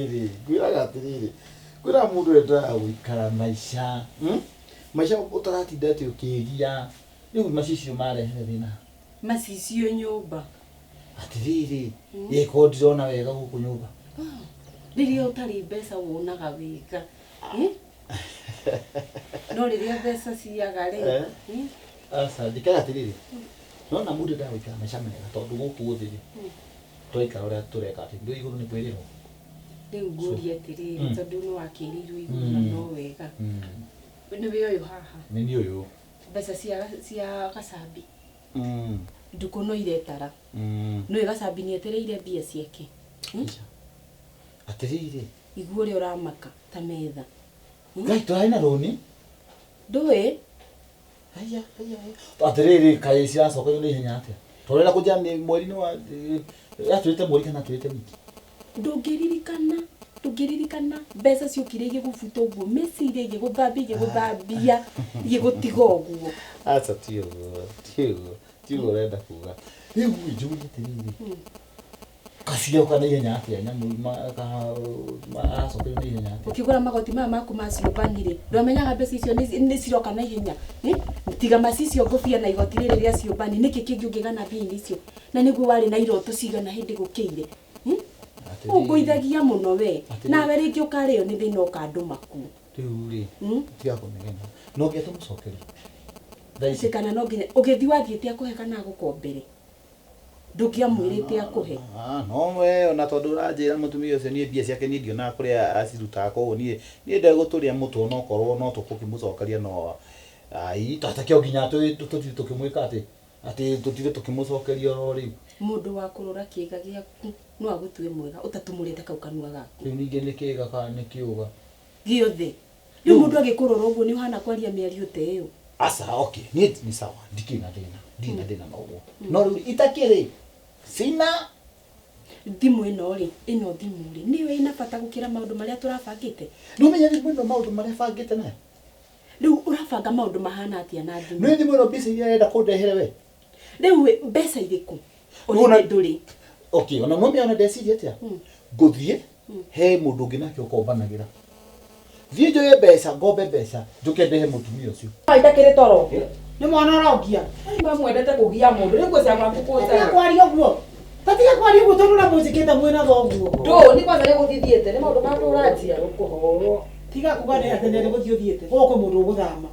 Atĩrĩrĩ, ngwĩraga atĩrĩrĩ, kwĩna mũndũ endaga gũikara maica, Maica ũtaratinda atĩ ũkĩgia. Rĩu macicio marehere thĩna. Macicio nyũmba. Atĩrĩrĩ, ĩ ko ndirona wega gũkũ nyũmba. Rĩrĩa ũtarĩ mbeca wonaga wega. No rĩrĩa mbeca ciaga rĩ. Aca, njĩkaga atĩrĩrĩ, nona mũndũ endaga gũikara maica mega tondũ gũkũ thĩ rĩ, twaikara ũrĩa tũreka atĩ ndũĩ igũrũ nĩ kwĩrĩrwo. Rĩu ngũrie atĩrĩrĩ, tondũ nĩ wakĩrĩirwo igũrũ na no wega. Nĩwe ũyũ haha. Nĩ niĩ ũyũ. Mbeca cia gacambi. Ndukũ no iretara. Nĩũĩ gacambi nĩ etereire mbia ciake. Atĩrĩrĩ. Igua ũrĩa ũramaka ta metha. Ngai tũrarĩ na rũni. Ndũĩ? Haiya, haiya, haiya. Atĩrĩrĩ, kaĩ ciracokerio na ihenya atĩa? Tũrenda kũnjĩra nĩ mweri nĩ wa atwĩrĩte mweri kana atwĩrĩte wiki? Ndũngĩririkana, ndũngĩririkana mbeca ciokire igĩgũbuta ũguo, meciria igĩgũthambia igĩgũthambia igĩgũtiga ũguo. Aca ti ũguo, ti ũguo, ti ũguo ũrenda kuga. Rĩu ĩ njũrie atĩrĩrĩ, Kacioka na ihenya atĩa nyamũ aracokerio na ihenya atĩa? Ũkĩgũra magoti maya maku ma ciũmbani rĩ, ndwamenyaga mbeca icio nĩ ciroka na ihenya? Tiga macicio ngũbia na igoti rĩrĩ rĩa ciũmbani, nĩkĩ kĩngĩ ũngĩgana mbia-inĩ icio? Na nĩguo warĩ na iroto cigana hĩndĩ gũkĩire? Ũngũithagia mũno we. Nawe rĩngĩ ũkarĩo nĩ thĩna ũkandũma kuo. Rĩu rĩ, tiga kũnegena. No nginya tũmũcokerie. Thaa ici. Atĩ kana no nginya, ũgĩthiĩ wathiĩte akũhe kana agũkombere? Ndũngĩamwĩrĩte akũhe. Ah, no we ona tondũ ũranjĩra mũtumia ũcio niĩ mbia ciake niĩ ndionaga kũrĩa acirutaga koguo niĩ niĩ ndegũtũrĩa mũtwe onokorwo no tũgũkĩmũcokeria no ai takĩo nginya tũthiĩ tũkĩmwĩka atĩ atĩ tũtinde tũkĩmũcokeria oro rĩu. Mũndũ wa kũrora kĩga gĩaku no agũtue mwega ũtatumũrĩte kau kanua gaku. Rĩu ningĩ nĩ kĩga kana nĩ kĩũga? Gĩothe. Rĩu mũndũ agĩkũrora ũguo nĩ ũhana kwaria mĩario ta ĩyo? Aca okay niĩ nĩ sawa ndikĩrĩ na thĩna ndirĩ na thĩna na ũguo no rĩu itakĩrĩ sina Thimũ ĩno rĩ, ĩno thimũ rĩ, nĩyo ĩna bata gũkĩra maũndũ marĩa tũrabangĩte? Nĩ ũmenya thimũ ĩno maũndũ marĩa bangĩte nayo? Rĩu ũrabanga maũndũ mahana atĩa na thimũ? Nĩ thimũ ĩno mbica iria ĩrenda kũndehere we? Rĩu mbeca irĩkũ? Ũrĩ ndũrĩ. Okay, ona no ona ndeciria atĩa? Ngũthiĩ he mũndũ ũngĩ nake ũkombanagĩra. Thiĩ njoye mbeca, ngombe mbeca, njũke ndehe mũtumia ũcio. Ai ndakĩrĩ toro. Nĩ mwana ũrongia. Ai mwendete kũgia mũndũ. Rĩu ngwĩciria mwaku Tiga kũnjara. kwaria ũguo. Ta tiga kwaria ũguo tondũ ũrĩa mũnjĩkĩte mwĩna thoguo. Ndũ, ni kwanza nĩ gũthiĩ thiĩte. Nĩ maũndũ ma tũranjia. Ũkũhũrwo. Tiga kuga nĩ atĩ nĩ gũthiĩ ũthiĩte. Gũkũ kwĩ mũndũ ũgũthama.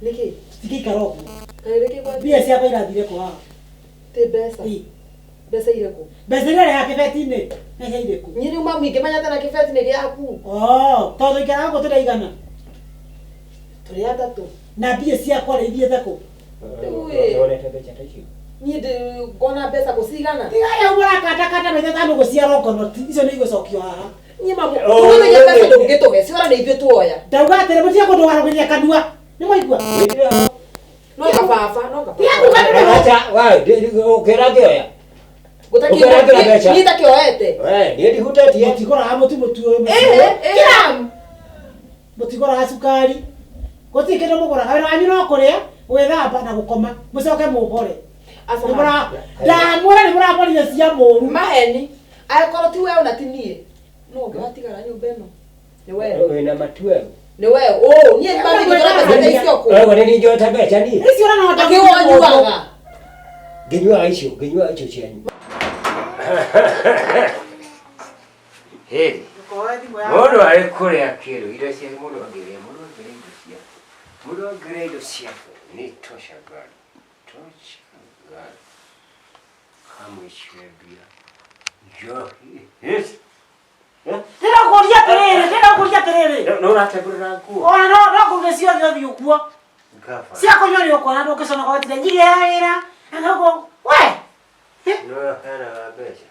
Nĩkĩ? Tũtingĩikara ũguo. Kaĩ rĩkĩ gwathiĩ? Mbia ciakwa irathire kũ haha? Ti mbeca. Ĩ. Mbeca irĩkũ? Mbeca iria rehaga kĩbeti-inĩ, mbeca irĩkũ? Niĩ rĩu mami ingĩmenya atĩa na kĩbeti nĩ gĩaku? Oh, tondũ tũikaraga gũkũ tũrĩ aigana? Tũrĩ atatũ. Na mbia ciakwa rĩ ithiĩte kũ? Rĩu ĩ. Wonete mbeca ta icio? Niĩ ndĩ ngona mbeca kũ cigana? Tiga rĩu mũrakandakanda maitho ta nũgũ cia rongonoti, icio nĩ igũcokio haha. Niĩ mamu, tũgũthiĩ mbeca ndũngĩtũhe, ciora nĩ ithuĩ tuoya. Ndauga atĩrĩ, mũtige kũndũgarũrĩria kanua. Nĩ mwaigua? No kababa, no kababa. Tiga kuga ndũrĩ ho. Acha, wa, ũkĩra ngĩoya. Ũkĩra ngĩoya mbeca. Niĩ itakĩoete. We, niĩ ndihutetie. Mũtigũraga mũtu mũtu ũyũ. Ĩhĩ, ĩhĩ. Mũtigũraga cukari. Gũtirĩ kĩndũ mũgũraga. Wĩra wanyu no kũrĩa, gwĩthamba na gũkoma. Mũcoke mũmbore. Aca. Nĩ mũra ndamwĩra nĩ mũramborire cia mũru. Maheni. Angĩkorwo ti we ona ti niĩ. No ũngĩ watigara nyũmba ĩno. Nĩ we. Wĩna matueo. Nĩ we. Ũ, niĩ mami ngĩgũra mbeca ta icio kũ? Wewe nĩ niĩ njoete mbeca niĩ. Icio ũrona no Akĩ wonyuaga. Ngĩnyuaga icio, ngĩnyuaga icio cianyu. Hey. Mũndũ arĩ kũrĩa kĩndũ indo cia mũndũ angĩrĩa mũndũ angĩrĩa indo cia mũndũ angĩrĩa indo ciake nĩ tosha gani tosha gani kamũicie mbia njohi yes Ndĩrakũria atĩrĩrĩ, ndĩrakũria atĩrĩrĩ. Nĩ ũratembũrĩra nguo. Ona no no kũruta ciothe ũthiĩ ũguo. Ngaba. Cia kũnyua nĩ ũkuona ndũngĩconoka wetirĩ nyige ya wĩra. Agaugo, we. Nĩ ũheanaga mbeca.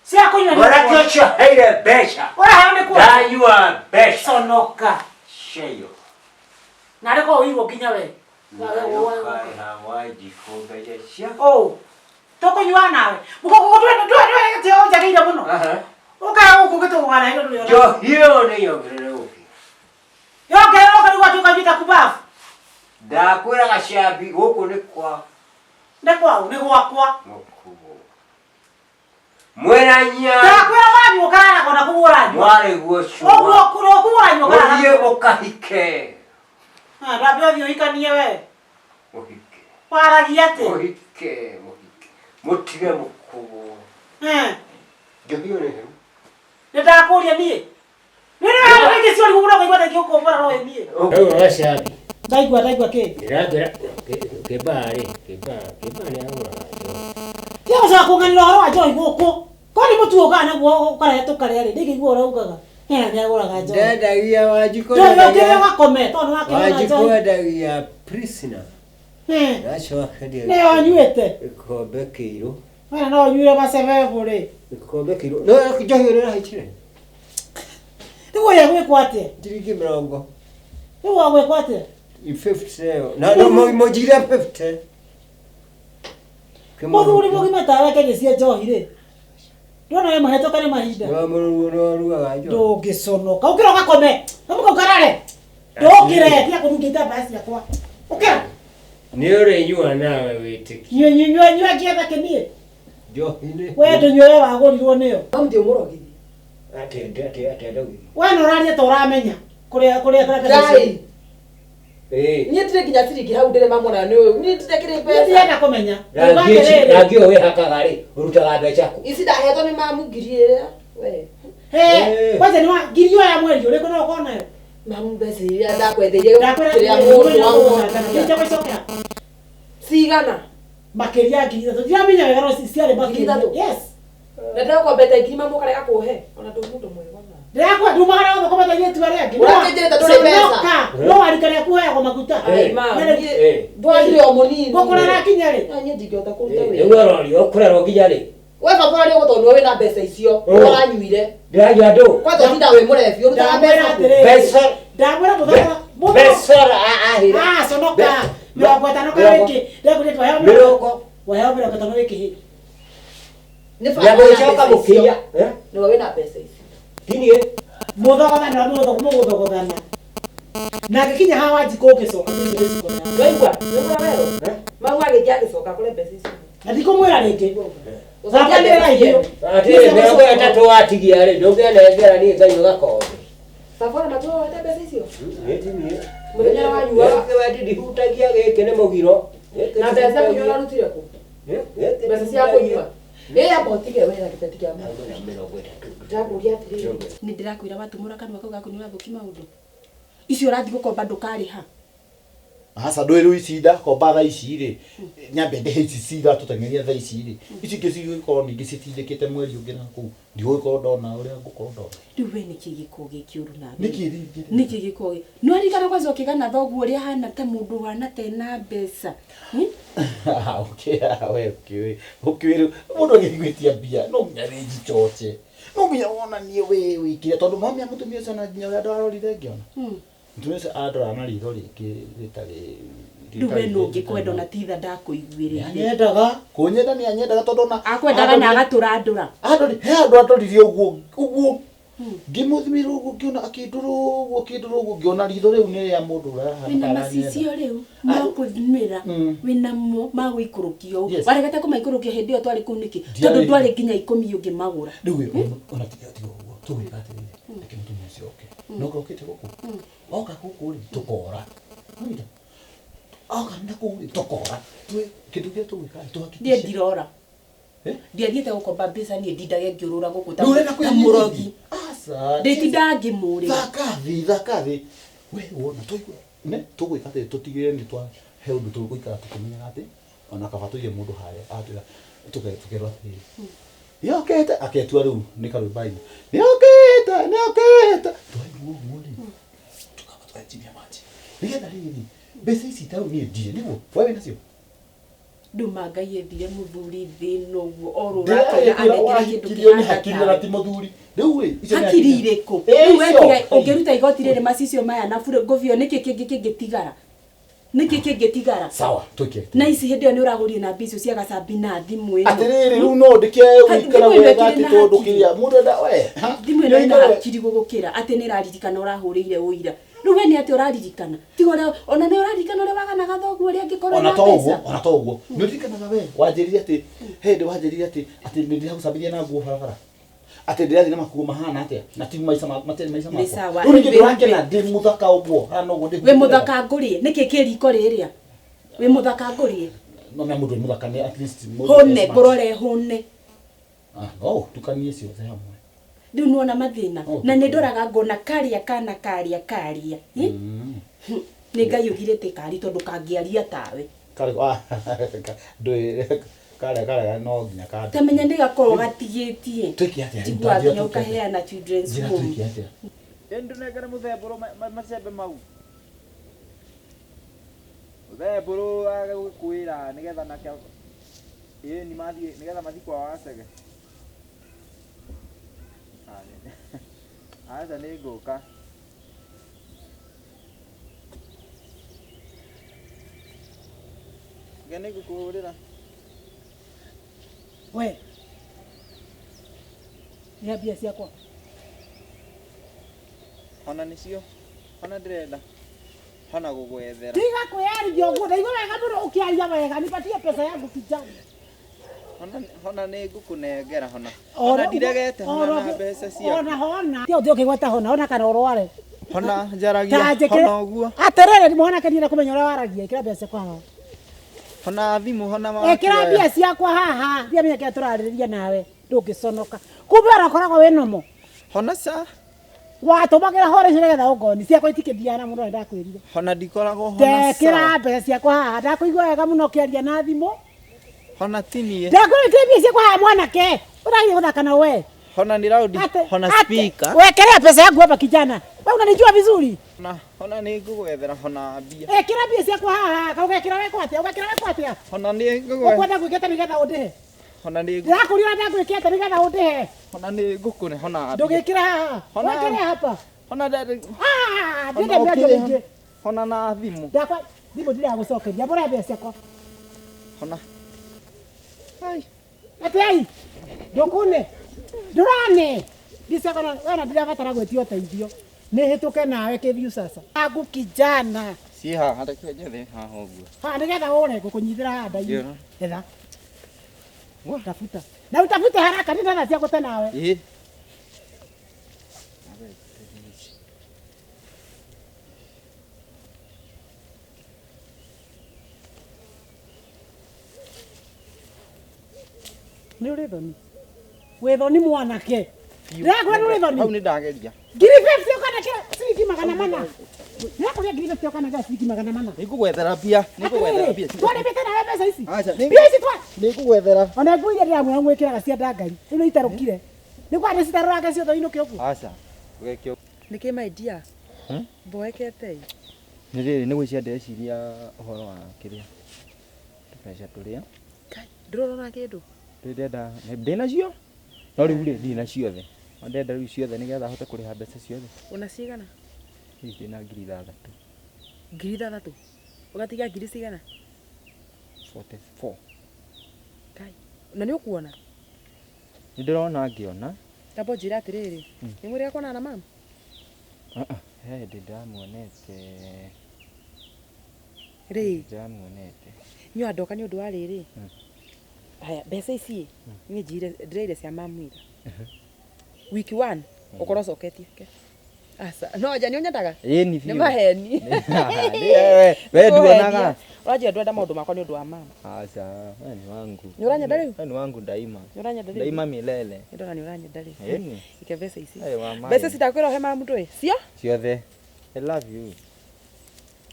Cia kũnyua nĩ Mwanake ũkuona. ũcio aheire mbeca. Ũraheo nĩ kuona. Ndanyua mbeca. Conoka. Ceyo. Narĩ korwo ũirwo nginya we. Ũkarĩha Wanjikũ mbeca cia. Ũũ. Tũkũnyua nawe. Mũkũkũ ndũĩ ndũĩ ndũĩ gĩtĩo ũnjagĩire mũno. Ũkaga gũkũ ũgĩtũgũgana hĩndĩ ndũrĩ ona. Njohi ĩyo nĩ yongerere ũkĩ. Yongerera ũkĩ nĩguo atuĩka nyuĩte kubabu. Ndakwĩra gacambi gũkũ nĩ kwa Nĩ kwaũ nĩ gwakwa. Mũkuo. Mwena nya. Ndakwĩra wathiĩ ũkarara ona kũu ũranyua. Mwarĩguo Ũguo cuma. kũu ũranyua ũkarara. Mũthiĩ mũkahike. Ah, ndambe ũthiĩ ũhikanie we. Mũhike. Waragia atĩ. Mũhike, mũhike. Mũtige mũkũgũ. Eh, Njohi ĩyo nĩ heru. nĩ ndakũria niĩ. Nĩ nĩ nĩ cio rĩu ũraigua ta ngĩũkũmbũra roho niĩ. Rĩu ũracabi. Ndaigua ndaigua kĩ. Ndĩrangĩra kĩmbaa rĩ, kĩmbaa, kĩmbaa nĩ agũraga njohi. Tiga gũcoka kũng'anĩra ũhoro wa njohi gũkũ. Korwo nĩ mũtu ũkaga naguo ũkarehe tũkarĩa rĩ, ndingĩigua ũrĩa ugaga. Hena nĩ agũraga njohi. Ndendagia Wanjikũ Njohi ũkĩrĩa ndendagia ũgakome tondũ nĩ wakĩnyua Wanjikũ njohi. endagia prisoner. Eh, Ndacoka endia nĩyo nyuĩte. gĩkombe kĩirũ. Wena no ũnyuire macebebũ rĩ. Gĩkombe kĩirũ. No njohi ĩyo nĩĩrahaichire. Rĩu ũyũ egwĩkwo atĩa? Ciringi mĩrongo. Rĩu agwĩkwo atĩa? 50 ĩyo. Na no mũnjigire 50. Mũthuri mũgima tawe akĩnyua njohi rĩ. Ndona we mũhetũka nĩ mahinda. Nĩwarugaga njohi. Ndũngĩconoka. Ũkĩra ũgakome. Amũka ũkarare. Ndũkĩre tiga kũnungia itambaya ciakwa. Ũkĩra. Nĩ ũrĩnyua nawe wĩtĩkie. Nyue nyue nyue nyue ngĩetha kĩniĩ. Njohi nĩ. We ndũnyue we wagũrirwo nĩyo. Mamu ndi ũmũrogi. Atĩ atĩ atĩ ndogi. We no ũraria ta ũramenya kũrĩa kũrĩa kũrĩa Ngai. Ĩĩ. Niĩ ndirĩ nginya ciringi hau ndĩrĩ mamona nĩ ũyũ. Niĩ ndirĩ kĩrĩ Niĩ mbeca. ndirenda kũmenya. Rangi Ndauga ici atĩrĩrĩ. rangi ũyũ wĩhakaga rĩ, ũrutaga mbeca kũ? Ici ndahetwo nĩ mamu ngiri ĩrĩa. We. He, kwanza nĩ wa ngiri ĩyo ya mweri ũrĩkũ no ũkorwo nayo. Mamu mbeca iria ndakwendeire Ndakwĩra kĩrĩa atĩrĩrĩ, mũndũ mũthenya wa ũgũcangana. Ndigũcokera. Cigana. Makĩria ya ngiri ithatũ. Ndiramenya wega no ciarĩ Ngiri ithatũ? makĩria. Yes. Na ndĩrakwambete ngiri mamu ũkarega kũhe. Ona ndũ mũndũ mwega ona. Ndĩrakwa ndumagara gũthũkũma ta airĩtu arĩa angĩ. Ũrakĩnjĩrĩte ndũrĩ mbeca. Conoka. No warika rĩaku ũheagwo maguta. Ai mamu. Na rĩu- niĩ Ndwarire o mũnini. Ngũkũra rakinya rĩ. Na niĩ ndingĩhota kũruta Rĩu wĩra. ũrorio ũkũrerwo nginya rĩ? We baba ũrĩa ũgũtondũ nĩwe wĩna mbeca icio. Oh. Ũranyuire. Ndĩranyua ndũ. Kwanza ũtinda wĩ mũrebi ũrutaga Ndamwĩra mbeca kũ? atĩrĩrĩ. Mbeca. Ndamwĩra mũthokora. Mbeca ahĩra. Ah, conoka. Mĩrongo ĩtano kana wĩkĩ. Ndĩrakwĩrire twaheo Mĩrongo. Waheo mĩrongo ĩtano wĩkĩ. Nĩ Na baba wĩna mũgĩcoka mbeca icio. mũkĩiya. Nĩwe wĩna mbeca icio. Ti niĩ. Mũthogothana mũgũthogothana. Na ngĩkinya haha Wanjikũ ũngĩcoka nĩcio nĩcikora. Waigua? Nĩũgũra werũ? Mamu agĩthiĩ agĩcoka akore mbeca icio. Na ndikũmwĩra rĩngĩ. Ũcokie Thaka mbeca nĩ ciene. Atĩ mĩrongo ĩtatũ watigia rĩ, ndũngĩanengera niĩ nganyua gakombe. Baba ona matua woete mbeca icio. Niĩ ti niĩ. Mũthenya ũrĩa wanyuaga. Gĩkĩ we ndihutagia gĩkĩ nĩ mũgiro. Gĩkĩ Na mbeca cia kũnyua ndihutagia. ũrarutire kũ? Gĩkĩ Mbeca cia kũnyua. Ĩ amba ũtige wĩra kĩbeti kĩa mamu. Hamwe na mĩrongo ĩtatũ. Ndakũria atĩrĩrĩ. Nĩ ndĩrakwĩra watumũra kanua kau gaku nĩ ũrathũkia maũndũ. Icio ũrathiĩ gũkomba ndũkarĩha. Aca ndũĩ rĩu ici ndakomba thaa ici rĩ nyambe ndĩhe ici ciratũteng'eria thaa ici rĩ ici ingĩ cigũgĩkorwo ningĩ citindĩkĩte mweri ũngĩ na kũu ndigũgĩkorwo ndona ũrĩa ngũkorwo ndona Rĩu we nĩkĩ gĩkoragwo gĩ kĩũru nawe? nĩkĩ rĩngĩ Nĩkĩ gĩkoragwo gĩ nĩ waririkana kwanza ũkĩgana thoguo ũrĩa ahana ta mũndũ ũhana ta ena mbeca. Hmm? Okay, we ũkĩũĩ ũkĩũĩ rĩu mũndũ agĩthiĩ mbia no nginya rĩnjicoce no nginya wonanie we wĩkire tondũ mamia mũtumia ũcio na nginya ũrĩa ndarorire ngĩona mũtumia ũcio andora na ritho rĩngĩ rĩtarĩ Rĩu we nũ ũngĩkwenda ona ti tha ndakũiguĩrĩire. anyendaga kũnyenda nĩ anyendaga tondũ ona Akwendaga na agatũrandũra. andori he andũ andorire ũguo ũguo ngĩmũthimĩra ũguo ngĩona akĩndũrũ ũguo akĩndũrũ ũguo ngĩona ritho rĩu nĩ rĩa mũndũ ũrahana Wĩna ta macicio aranyenda. rĩu makũthimĩra Mm. wĩna mo magũikũrũkio ũũ. Yes. Waregete kũmaikũrũkia hĩndĩ ĩyo twarĩ kũu nĩkĩ? Ndiarĩ. Tondũ ndwarĩ nginya ikũmi ũngĩmagũra. Rĩu ĩ, ona tiga tiga ũguo tũgwĩka atĩrĩrĩ reke mũtumia ũcio oke no okĩte gũkũ oka gũkũ rĩ tũkora Nĩwanyita? oka na kũu rĩ tũkora kĩndũ kĩrĩa tũgwĩka rĩ Niĩ tũhakikishe ndirora. Eh? Ndiathiĩte gũkomba mbeca niĩ ndindage ngĩũrũra gũkũ ta Rĩu ũrenda ta mũrogi. kwĩnyitithia? Aca, Ndĩtindaga ngĩmũrĩra. thaka thĩ thaka thĩ we wona tũigua ne tũgwĩka atĩrĩ tũtigĩrĩre nĩ twa he ũndũ tũgũikara tũkĩmenyaga atĩ ona kaba tũige mũndũ harĩa atwĩra tũkerwo atĩrĩrĩ nĩokĩte aketua rĩu nĩ karwĩmbo aina nĩokĩte nĩokĩte twaigua ũguo rĩ tũkaba twanjiria maji nĩgetha rĩrĩ mbeca ici ta rĩu niĩ ndirĩ nĩguo we wĩnacio Nduma Ngai ethire mũthuri thĩna ũguo orũra akona ndĩrakwĩra anengere kĩndũ wahikirio nĩ kĩhana hakiri na tawe. ti mũthuri rĩu ĩ icio nĩ Hakiri hakiri. irĩkũ? Ĩ, Rĩu we icio. tiga ũngĩruta igoti rĩrĩ macicio maya na burĩ ngũbio nĩkĩ kĩngĩ kĩngĩtigara? Nĩkĩ kĩngĩtigara? Sawa twĩke Na ici hĩndĩ ĩyo nĩ ũragũrire na mbia icio cia gacambi na thimũ ĩno. atĩrĩrĩ rĩu no ndĩke ũikara Thimũ ĩno wega ĩkĩrĩ atĩ na tondũ hakiri. kĩrĩa mũndũ enda we ha? Thimũ ĩno ĩna Nĩ hakiri gũgũkĩra atĩ nĩ ĩraririkana ũrahũrĩire ũira. Rĩu we nĩ atĩ ũraririkana. Tiga ũrĩa ona nĩ ũraririkana ũrĩa waganaga thoguo ũrĩa angĩkorwo ona na to ũguo mbeca. ona to ũguo nĩ ũririkanaga we wanjĩrire atĩ he Hĩndĩ wanjĩrire atĩ atĩ nĩ ndĩragũcambithia na nguo barabara. Atĩ ndĩrathiĩ na makuo mahana atĩa? Na ti maica matirĩ maica Nĩ makwa. sawa. Rĩu ningĩ Wĩ- ndũrakena ndĩ mũthaka ũguo hana ũguo ndĩ. Wĩ mũthaka ngũrie. Nĩkĩ kĩ riko rĩrĩa? Wĩ mũthaka ngũrie. No na mũndũ wĩ mũthaka nĩ at least mũndũ Hũne e smart. ngũrore hũne. Ah, no, tukanie ciothe hamwe. Rĩu nĩwona mathĩna. Oh, Na nĩ ndoraga ngona karĩa kana karĩa karĩa. Ĩ? Nĩ Ngai ũgirĩte kari tondũ kangĩaria tawe. Karĩ ah ndũĩ karĩa karĩa no nginya kandĩ. Tamenya nĩ gakorwo gatigĩtie. Twĩke atĩa? Rĩu Njiguaga ta nginya njĩra twĩke atĩa? ũkaheana children's Njĩra home. twĩke atĩa? Ndunengere muthembũrũ macembe mau muthembũrũ age gũkwĩra nĩgetha nake ĩni mathiĩ nĩgetha mathiĩ kwa wacege. Aca nĩ ngũka. Nge nĩ ngũkũhũrĩra. We. Nĩ mbia ciakwa. Hona nĩcio hona ndĩrenda hona gũgwethera. Tiga kwĩyarithia ũguo, ndaigua wega mũno ũkĩaria wega, nipatie pesa yangu kijana. Hona hona nĩ ngũkũnengera hona. Hona ndiregete hona na mbeca ciaku. Ona hona. Tiga ũthiĩ ũkĩgweta hona, hona kana ũrware. Hona Ta njaragia njĩkĩre. hona ũguo. Atĩrĩrĩ, mwanake niĩ kũmenya ũrĩa waragia, ĩkĩra mbeca ciakwa haha. Hona thimũ hona Ĩkĩra mbia ciakwa haha, ndiamenya kĩrĩa tũrarĩrĩria nawe, ndũngĩconoka. Kumbe ũrakoragwo wĩ nomo. Hona ca Watũmagĩra hora icio nĩgetha ũngoni ciakwa itikĩthiaga na mũno nĩ ndakwĩrire. hona ndikoragwo hona Ndekĩra sawa. mbeca ciakwa haha, ndakũigua wega mũno ũkĩaria na thimũ. Hona tinie. Ndakwĩra ĩkĩra mbia ciakwa haha mwanake, ũragire gũthaka na we. Hona ni raundi hona speaker. Wekelea pesa yangu hapa kijana. Wewe unanijua vizuri. Hona hona nĩ ngũgwethera hona mbia. Ĩkĩra mbia ciakwa haha, ka ũgekĩra wekwo atĩa? Ũgekĩra wekwo atĩa? Hona nĩ ngũgwe. Ũkwenda gwĩka atĩa nĩgetha ũndĩhe? Hona nĩ Ndĩrakũria ũrenda gwĩka atĩa nĩgetha ũndĩhe? hona nĩ ngũkũne hona mbia. Ndũgĩkĩra haha. Hona- Wekelea hapa. Hona ndere Ah, hona ndĩrenda mĩario ũkĩrĩha. mĩingĩ. Hona na thimũ. Ndakwa thimũ ndiragũcokeria. Mbũra mbeca ciakwa. Hona. Ai. Atĩ ai. Ndũkune. Ndũrane. Mbia ciakwa na wena ndirabatara gwĩtio ũteithio. Nĩ hĩtũke nawe kĩthiu sasa. Angu kijana. Ciĩ haha reke njethe haha ũguo. Ha nĩgetha ũre ngũkũnyitĩra haha nda-inĩ. Yeah. Etha. Wa. Tafuta. Na utafute haraka nĩ thaa cia gũte nawe. Ĩ. Nĩ ũrĩ thoni. Wĩ thoni mwanake. Ndĩrakwĩra nĩ ũrĩ thoni. Hau nĩ ndageria. Ngiri 50 ũkana kĩra ciringi 400. Ndĩrakũria ngiri 50 ũkana kĩra ciringi 400. Nĩ ngũgwethera mbia. Nĩ ngũgwethera mbia. Twarĩmĩte nawe mbeca ici. Aca nĩ Mbia ici twa. nĩ ngũgwethera. Ona nguo iria ndĩramwĩra mwĩkĩraga cia ndangari. Rĩu nĩ itarũkire. Nĩ kwa nĩ citarũranga ciothe inũke ũguo. Aca. Ũgeke Nĩkĩ my dear? Mboekete ĩ? Nĩ rĩrĩ nĩ gwĩciria ndĩreciria ũhoro wa kĩrĩa tũbeca tũrĩa Kai, ndũrona kĩndũ? ndĩrenda ndĩ nacio no rĩu rĩ ndirĩ na ciothe no ndĩrenda rĩu ciothe nĩgetha hote kũrĩha mbeca ciothe. Una cigana? Hihi ndĩna 6,000. 6,000. Ũgatigia ngiri cigana? 44. Kai. Na nĩ ũkuona? Nĩ ndĩrona ngĩona. Tamba ũnjĩre atĩrĩrĩ, nĩ mũrĩ kuonana na mama? Ah, ah, he hĩndĩ ndamuonete. Rĩ, Ndamuonete. nyua ndoka nĩ ũndũ wa rĩrĩ. Haya, mbeca ici niĩ njire ndĩraire cia mamu ira. Wiki 1 ũkorwo ũcoketie. Aca, no nja nĩ ũnyendaga? Ĩĩ ni Nĩ biũ. maheni. We nduonaga. Ũranjĩra ndwenda maũndũ makwa nĩ ũndũ wa mama. Aca, we ni wangu. Nĩ ũranyenda rĩu? We ni wangu daima. Nĩ ũranyenda rĩu? Daima milele. Nĩ ndona nĩ ũranyenda rĩu. Ĩni. Ike mbeca ici. Ĩ wa mai. Mbeca ici ndakwĩra ũhe mamu ndũĩ? Cio? Ciothe. I love you.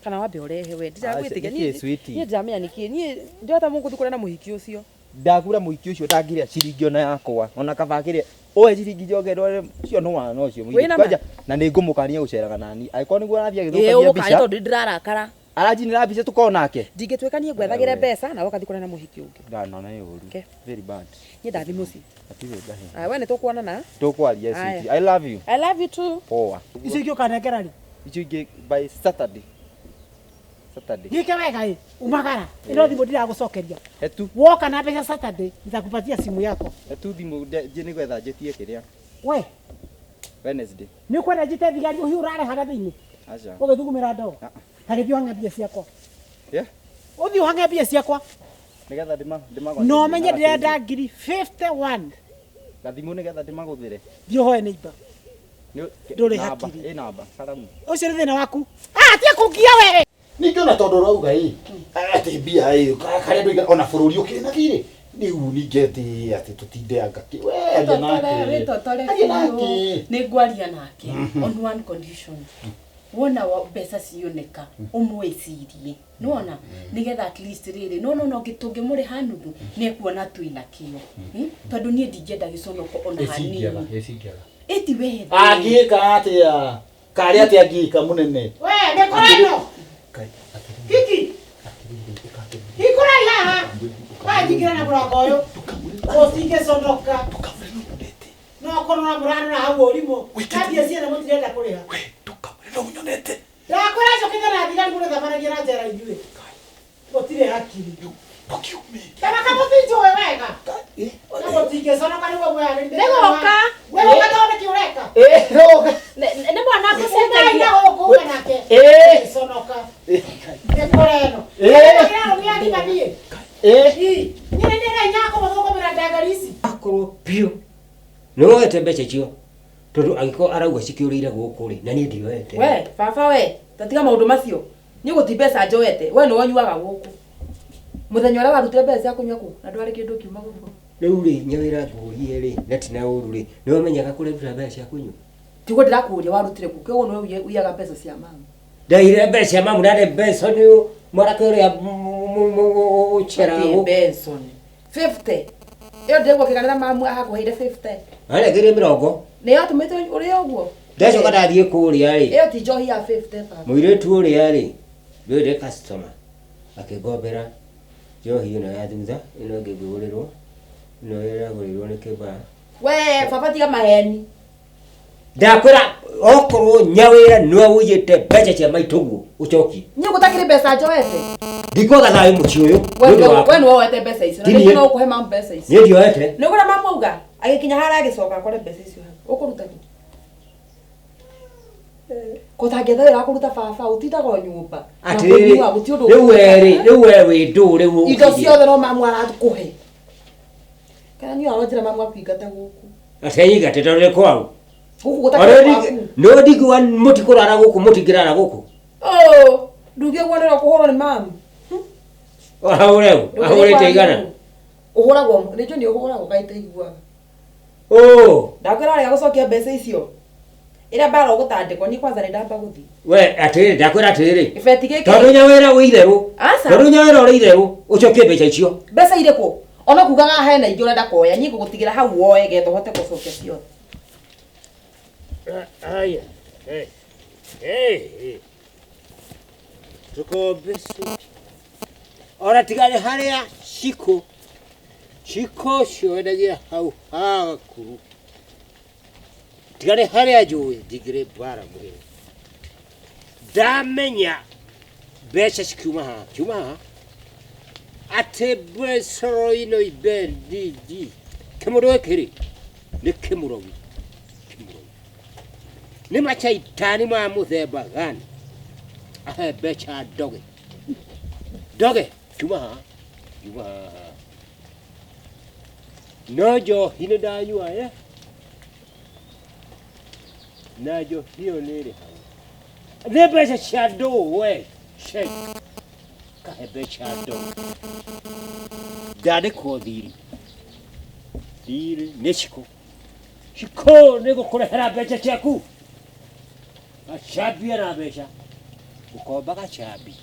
Kana wambe ũrehe we. Ndiragwĩtĩkia. Aca, nĩkĩ sweetie? Niĩ ndiramenya nĩkĩ. Niĩ ndĩrota mũgũthiĩ kũrĩa na mũhiki ũcio. Ndakura mũhiki ũcio ũtangĩrĩa ciringi ona yakwa ona kaba kĩrĩa oe ciringi njoke ndware cio nĩ wana ũcio mũirĩtu. Wĩna ma? Kwanja, na nĩ ngũmũkania gũceraga nani angĩkorwo nĩguo arathiĩ Ĩĩ agĩthũkagia ũgũkania mbica tondũ ndĩrarakara. aranjinĩra mbica tũkorwo nake. Ndingĩtuĩka niĩ ngwethagĩre Ewe. mbeca na ũgathiĩ kũrĩa na mũhiki ũngĩ. Ndanona nĩ ũru. Okay. Very bad. Niĩ ndathiĩ mũciĩ. Hatirĩ ndahe. Aya, we nĩ tũkuonana. Tũkwaria Aya. sweetie. I love you. I love you too. Poa. Icio ingĩ ũkanengera rĩ? Icio ingĩ by Saturday. Saturday. Gĩke wega ĩ, umagara. Ĩno thimũ ndiragũcokeria. Hetu Woka na mbeca Saturday, nitakupatia simu yako. hetu thimũ nje nĩgetha njĩtie kĩrĩa We, Wednesday. nĩ ũkwenda njĩte thigari ũhiũ ũrarehaga thĩinĩ? Aca. Ũgĩthugumĩra ndoo. Ah. Ta gĩthiĩ ũhang'e mbia ciakwa. Yeah. Ũthiĩ ũhang'e mbia ciakwa. Nĩgetha ndĩmagũthĩre. No menye ndĩrenda ngiri 51. Gathimũ nĩgetha ndĩmagũthĩre. Thiĩ ũhoe neighbor. Ndũrĩ hakiri. Ĩ namba, karamu. Ũcio nĩ thĩna waku. Ah, tiga kũngia we. Ningĩ ona tondũ ũrauga ĩ atĩ mbia ĩ karĩa andũ aigana ona bũrũri ũkĩrĩ na thirĩ rĩu ningĩ atĩ tũtinde anga kĩ we aria nake Wĩtotore aria nake biũ. Nĩ ngwaria nake on one condition. Wona mbeca cioneka ũmwĩcirie nĩwona nĩgetha at least rĩrĩ no no no tũngĩmũrĩha nuthu nĩekuona twĩna kĩo. Tondũ niĩ ndingĩenda gĩconoko ona hanini. Ĩcingĩaga Ĩti we angĩka atĩa karĩa atĩa angĩka mũnene We, mĩkora ĩno. Kiki. Hingũrai haha. Wanjingĩra na mũrango ũyũ. Ũtingĩconoka. No kũrora mũrarora hau ũrimũ. Na mbia ciothe mũtirenda kũrĩha. Ndakwĩra njũkĩte na thigari mũrĩthabanagia na njera inyuĩ. Mũtirĩ hakiri. Kana kamũtinjũĩ wega. Na mũtingĩconoka nĩguo mwĩyagĩrithĩtie. Nĩgũka. Nĩgũka tondũ nĩkĩ ũreka? Nĩ mwana Umai ngũcenjagia. na gũkũ ume nake. Gĩconoka. Mĩkora ĩno. Kĩrarũmia ngima niĩ. Niĩ nĩ ndĩrainya kũmũthũkũmĩra ndangari ici. Akorwo biũ nĩ woete mbeca icio tondũ angĩkorwo arauga cikĩũrĩire gũkũ rĩ na niĩ ndioete. We, baba we, tatiga maũndũ macio. Niĩ gũti mbeca njoete, we nĩwe ũnyuaga gũkũ. Mũthenya ũrĩa warutire mbeca cia kũnyua kũ, na ndwarĩ kĩndũ kiuma gũkũ. Rĩu rĩ nyawĩra ngũrie rĩ na tina ũru rĩ nĩ wamenyaga kũrĩa ndutaga mbeca cia kũnyua? Tiguo ndĩrakũria warutire kũ, kĩoguo nĩwe ũiyaga mbeca cia mamu. Ndaire mbeca cia mamu na mbeca nĩ mwanake ũrĩa ũceraga Atĩ gũkũ. Benson. 50. Ĩyo ndĩraigua kĩganĩra mamu akũheire 50. Arengeire mĩrongo. Nĩyo atũmĩte ũrĩe ũguo? Ndacoka ndathiĩ kũrĩa rĩ. Ĩyo ti njohi ya 50 baba. Mũirĩtu ũrĩa rĩ ndũĩ ndĩ customer akĩngombera njohi ĩno ya thutha ĩno ĩngĩ ngĩgũrĩrwo ĩno ĩragũrirwo nĩ kĩbaa. We, baba tiga maheni. Ndakwĩra okorwo nyawĩra nĩwe ũiyĩte mbeca cia maitũguo ũcokie. Niĩ gũtakĩrĩ mbeca njoete. Ndikwaga thayũ mũciĩ ũyũ We nĩ ũndũ waku. we nĩwe woete mbeca icio. Na Ti nĩkĩo niĩ. no ũkũhe mamu mbeca icio. Niĩ ndioete. Nĩ ũkũrĩa mamu auga agĩkinya harĩa agĩcoka akore mbeca icio hau. Ũkũruta kũ? Ko tangĩetha wĩra wa kũruta baba ũtindaga o nyũmba. Na Atĩrĩrĩ kũnyua, gũtirĩ ũndũ rĩu we ũngĩka. rĩ rĩu we wĩ ndũ rĩu Indo ũkĩrie. ciothe no mamu arakũhe. Kana niĩ aronjĩra mamu akuingate gũkũ. Atenyingate tondũ nĩ kwao. Gũkũ gũtakĩrĩ gwaku. No ndingiuga mũtikũrara gũkũ mũtingĩrara gũkũ. Oh, ndũngĩguo kũhũrwo nĩ mamu. Ahũre ũ ahũrĩte igana. Ũhũragwo nĩ njũĩ nĩ ũhũragwo kaĩ itaiguaga. Oh Ndakwĩra warega gũcokia mbeca icio. Ĩrĩa mbara ũgũtandĩkwo niĩ kwanza nĩ ndamba gũthiĩ. we atĩrĩrĩ ndakwĩra atĩrĩrĩ. Gĩbeti gĩkĩ. Tondũ nyawĩra wĩ itherũ. Aca. Tondũ nyawĩra ũrĩ itherũ ũcokie mbeca icio. Mbeca irĩkũ? Ona kugaga hena ingĩ ũrenda kuoya niĩ ngũgũtigĩra hau woe getha ũhote gũcokia ciothe. Aya. Hey. Hey. Tukombe suti. Ona tiga nĩ harĩa cikũ. Cikũ ũcio wendagia hau hagakuru. Tiga nĩ harĩa njũĩ ndingĩrĩ mbara mwĩrĩ. Ndamenya mbeca cikiuma haha, kiuma haha. Atĩ mbeca ino ibendiji. Kĩmũndũ gĩkĩ rĩ nĩ kĩmũrogi. Kĩmũrogi. Nĩ macaitani ma mũthemba gani ahe mbeca ndoge ndoge kiuma haha kiuma haha no njohi nĩ ndanyua ye na njohi ĩyo nĩ ĩrĩ hau nĩ mbeca cia ndũ we ce kahe mbeca ndoge ndandĩkwo thiri thiri nĩ cikũ cikũ nĩ gũkũrehera mbeca ciaku gacambia na mbeca ũkomba gacambi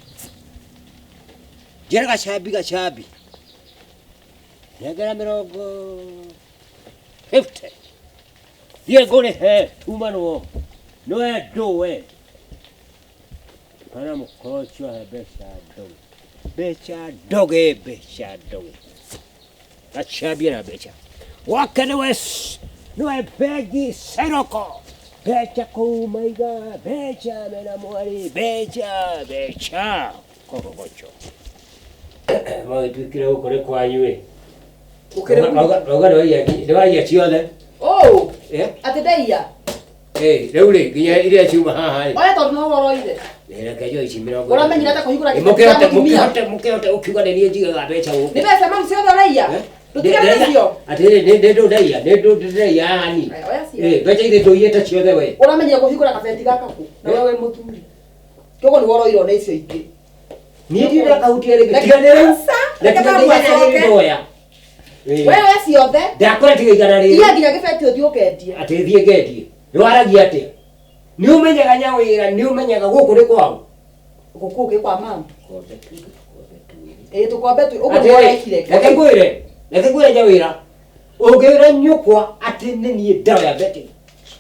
njĩra gacambi gacambi nengera mĩrongo 50 thiĩ ngũrĩhe tumanwo nĩwe ndũwe kana mũkoro ũcio ahe mbeca ndoge mbeca ndoge mbeca ndoge gacambia na mbeca wake nĩwe nĩwe bengi seroko mbeca kũu maiga mbeca mena mwari mbeca mbeca korogocho magĩtuĩkire gũkũ nĩ kwanyu ĩ Ũkĩrĩ Wauga nĩwaiya ciothe. Oh, Eh? atĩ ndaiya. Rĩu rĩ nginya iria ciuma haha rĩ Oya tondũ no ũroire. Reke njoe ici mĩrongo. Ũramenyire atĩa kũhingũra Ĩ, gĩbeti kĩa mũkĩhote mũtumia? mũkĩhote mũkĩhote ũkiuga nĩ niĩ njigaga mbeca gũkũ. Nĩ mbeca mamu ciothe ũraiya? Eh? Ndũtigane nacio. Atĩrĩrĩ, nĩ nĩ ndũndaiya, nĩ ndũndaiya yani. Aya, oya ciothe. Eh, mbeca irĩ ndũiyĩte ciothe we. Ũramenyire kũhingũra kabeti gaka kũ? Na we wĩ mũthuri. Kĩoguo nĩwe ũroirwo nĩ icio ingĩ. Niĩ ndirĩ ndakahutia rĩngĩ. Reke- Tiga nĩ rĩu. Aca, Na reke tiga mamu nĩ igana rĩrĩ acoke. ndoya. Eh. We oya ciothe. Ndakora tiga igana rĩrĩ. Iya nginya gĩbeti ũthiĩ ũkendie. Atĩ thiĩ ngendie. Nĩ waragia atĩa? Nĩ ũmenyaga nyawĩra, nĩ ũmenyaga gũkũ nĩ kwao. Gũkũ gĩ kwa mamu. Kombe twĩrĩ, tũkombe twĩrĩ. Ĩĩ tũkombe twĩ ũguo nĩguo Atĩrĩ, ũrekire. reke ngwĩre, reke ngwĩre nyawĩra. Ũngĩra nyũkwa atĩ nĩ niĩ ndoya mbeca.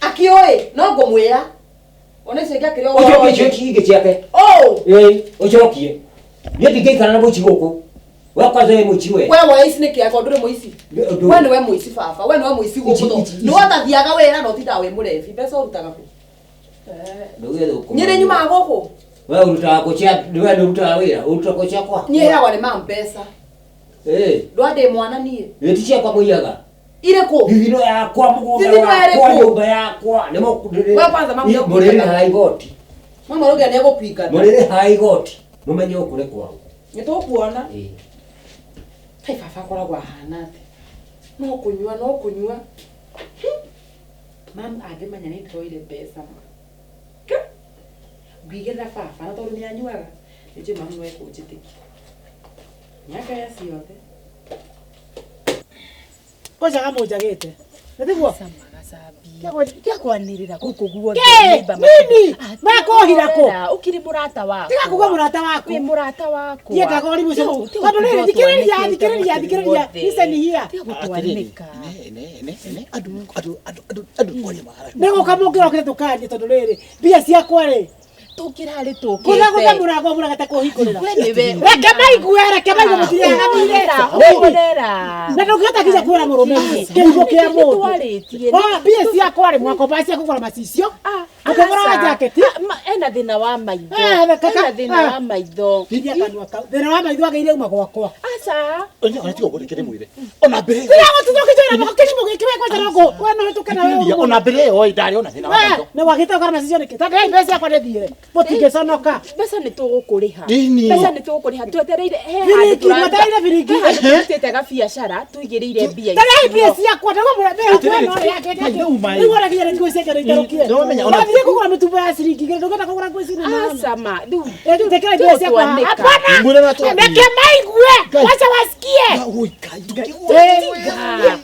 Akĩũĩ no ngũmwĩra. Ona icio ingĩ akĩrĩ o Ũcokie icio ingĩ ciake. Oh! Ĩĩ, ũcokie. Niĩ ndingĩikara na mũici gũkũ. We kwanza wĩ mũici we. We woya ici nĩkĩ angĩkorwo ndũrĩ mũici? Ndũ- We nĩwe mũici baba, we nĩwe mũici gũkũ Ici- tondũ ici- ici. nĩwe ũtathiaga wĩra na ũtindaga wĩ mũrebi. Mbeca ũrutaga kũ? Ndũgĩthe gũkũ. Niĩ nĩ nyumaga gũkũ. We ũrutaga kũ cia, we nĩ ũrutaga wĩra, ũrutaga kũ ciakwa? Niĩ heagwo nĩ mamu mbeca. Ĩĩ, Ndwa ndĩ mwana niĩ. ĩ ti ciakwa mũiyaga. Irĩ kũ? Thithino yakwa, mũgũnda Thithino ĩrĩ wakwa, kũ? nyũmba yakwa. Nĩ We kwanza mamu nĩekũingata. mũrĩrĩhaga igoti. Mama ũrauga nĩegũkũingata. Mũrĩrĩhaga igoti. Mũmenye gũkũ nĩ kwao. Nĩ tũkuona. Ĩĩ. Kai baba akoragwo ahana atĩa? No kũnyua no kũnyua. Mamu angĩmenya nĩ ndĩroire mbeca ma. Ngũigĩrĩra baba na tondũ nĩ anyuaga. Nĩ njũĩ mamu no ekũnjĩtĩkia. Nĩakaya ciothe. Kwanza kama hujagete. Nĩtiguo? Tiga kwanĩrĩra gũkũ guothe Kĩ? neighbor Nini? Ah, Makohira kũ? Ũkĩrĩ mũrata wakwa. Tiga kuga mũrata waku. Wĩ mũrata wakwa. Ndiendaga ũrimũ ũcio. Tiga Tondũ rĩrĩ, gũtwanĩkĩte thikĩrĩria, gũkũ thikĩrĩria, thikĩrĩria. guothe. Listen here. Tiga gũtwanĩka. Ne andũ andũ andũ andũ andũ kwaria mahara. Nĩ gũka mũngĩrokire tũkarie tondũ rĩrĩ, mbia ciakwa rĩ, Tũkĩrarĩ kũtha gũtha tũkĩte. mũrango mũragata kũhingũrĩra. We nĩwe. Reke maigue, reke maigue mũtirĩhaga thirĩ. Horera. Na ndũngĩhota nginya kuona mũrũme kĩhumo kĩa mũndũ. Nĩtwarĩtie. Wa mbia ciakwa rĩ, mwakomba cia kũgũra macicio, mũkĩgũraga jaketi. Ena thĩna wa maitho. Ah, kaka, Ena thĩna ah. wa maitho. Hinya kanua kau. Thĩna wa maitho agĩire uma gwakwa. Aca. Ona tiga ũguo reke ndĩmwĩre. Ona mbere ĩyo. Tiga gũtinda ũkĩnjĩra moko kĩrimũ gĩkĩ we kwanja no ngũ. We no hĩtũke na we Thikĩrĩria, ũguo. ona mbere ĩyo ĩ ndarĩ ona thĩna wa We, maitho. nĩ wagĩte ũkara macicio nĩkĩ? Tondũ rĩu mbeca ciakwa nĩthiire. Mũtingĩconoka. Mbeca nĩ tũgũkũrĩha. Ĩni. Mbeca nĩ tũgũkũrĩha. Twetereire he handũ Biringi, tũraruta- mwetereire biringi. he handũ tũrutĩte gabiacara tũigĩrĩire mbia Tarei icio. mbia ciakwa ndĩrwo Atĩrĩrĩ, rĩu mai. Rĩu ona nginya nguo ciake nĩ iterũkire. Nĩwamenya ona- Wathiire kũgũra mĩtumba ya ciringi igĩrĩ ndũngĩhota kũgũra nguo ici nene. Aca ma. Rĩu Tekera mbia ciakwa. tũgũtwanĩka. Hapana. Mwĩre na twa- Reke maigue. Wacha wasikie. Oi, Ngai, Eh,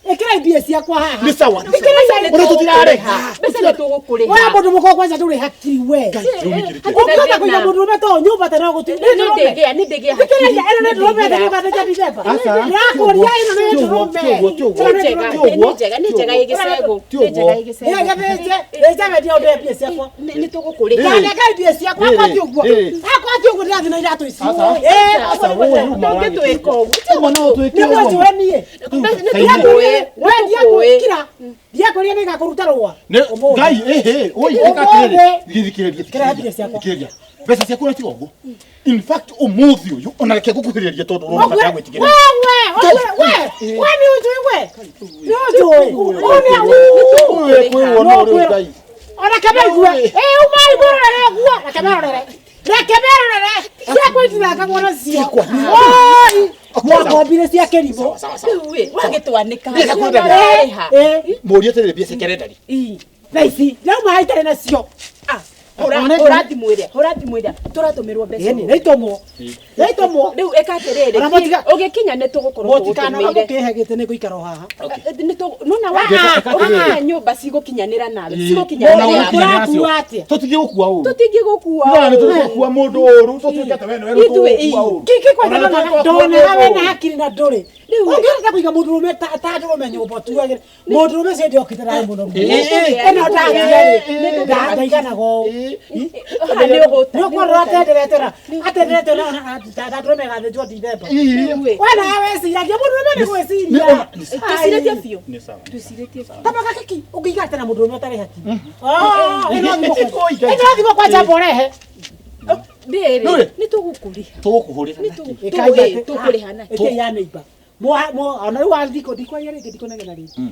Ĩkĩra mbia ciakwa haha. Nĩ sawa. Ĩkĩra Ona tũtirarega. Mbeca nĩ tũgũkũrĩha. Wewe mũndũ mũkũrũ kwanja ndũrĩ hakiri we. Rĩu nĩkĩrĩte. Ũngĩhota kũiga mũndũ ũrũme to nyũmba tena gũtirĩ. Nĩ ndĩgĩa, nĩ ndĩgĩa Thikĩrĩria ĩno nĩ ndũrũme atĩ nĩũgathĩnja Dithemba. Aca. Ndĩrakũria ĩno nĩ ndũrũme. Tiguo, tiguo, Nĩ njega, nĩ njega, nĩ njega ĩ gĩcegũ. Nĩ njega ĩ gĩcegũ. Ĩgathĩnje, thĩnja wendia ũndĩhe mbia ciakwa. Nĩ tũgũkũrĩha. Ndanenga mbia ciakwa akwa ti ũguo. Akwa ti ũguo ndĩrathiĩ na iratũ ici. Aca. Ĩĩ, Aca, ũguo ũyũ nĩguo. Ndũngĩtwĩka ũguo. Ũguo no ũtwĩke Nĩ ũguo. mũnjũĩ niĩ. Nĩ Kaine. tũkũĩ. We ndiakwĩkira. Ndiakwĩria nĩngakũruta rũa. Nĩ Ũmũthĩ. Ngai ĩhĩ, oi Ũmũthĩ. ĩka atĩrĩrĩ. Thikĩrĩria, Kĩrehe mbia ciakwa. thikĩrĩria. Mbeca ciaku na tiga ũguo. In fact ũmũthĩ ũyũ ona reke ngũkuhĩrĩria tondũ ũrona Ũguo- bata gwĩtigĩra. We, we, we, we nĩ ũnjũĩ we. Nĩ ũnjũĩ. Ũyũ nĩ Ũyũ kwĩrwo no rĩu Ngai. Ona kemaigue. Ĩ umai mũrorere ũguo. Reke merorere. Reke merorere. Ciakwa itithakagwo nacio. Oi. Mwakombire cia kĩrimũ. Rĩu ĩ, wagĩtwanĩka. Mbia ciaku ndarĩ. Nĩũrarĩha. Ĩ, Mũũrie atĩrĩrĩ mbia ciake arenda rĩ. thaa ici ndauma haha itarĩ nacio. Ah, hũra thimũ ĩrĩa, hũra thimũ ĩrĩa. Tũratũmĩrwo mbeca. Ĩni, nĩitũmwo. Nĩitũmwo. Rĩu ĩka atĩrĩrĩ, Ona mũtiga- ũgĩkinya nĩ tũgũkorwo Mũtikanoga tũgũtũmĩire. mũkĩhe gĩtĩ nĩ ngũikara o haha. Nona wa Ĩka atĩrĩrĩ. ona nyũmba cigũkinyanĩra nawe, Ĩ. cigũkinyanĩra Ona nawe. gũkinyanĩra nacio. Mũrakua atĩa? Tũtingĩgũkua ũru. Tũtingĩgũkua No, nĩ ũru. tũgũkua mũndũ ũru, tũtuĩke atĩ we nĩwe Ithuĩ, tũgũkua ũru. Kiki kwanja Ona nĩ tũgũkua ndonaga mũndũ wena ũru. hakiri na ndũrĩ. Rĩu- Ũngĩhota kũiga mũndũ ũrũme ta ndũrũme nyũmba ũtuagĩre. Mũndũ ũrũme ũcio hĩndĩ okĩte nawe mũno. Ĩno ndakira-rĩ, ndaiganaga ũũ. Haha nĩ ũhũta. Nĩ ũkuona atenderete na atenderete na ta ndũrũme ĩgathĩnjwo Dithemba. Rĩu ĩ, We nawe wĩciragia mũndũ ũrũme nĩ gwĩciria. twĩcirĩtie biũ. Nĩ sawa. Twĩcirĩtie biũ. Tamaga kiki ũngĩiga atĩa na mũndũ ũrũme ũtarĩ hakiri. Ah, ĩno thimũ Oi, Ngai. ĩno thimũ kwanja mborehe. Rĩrĩ, Nũrĩ? nĩ tũgũkũrĩha. Tũgũkũhũrĩra Nĩ nakĩ? tũkũrĩha nakĩ? Ĩkĩi ya neighbor. Mwa mwa ona rĩu wathiko ndikwaria rĩngĩ ndikũnegena rĩngĩ.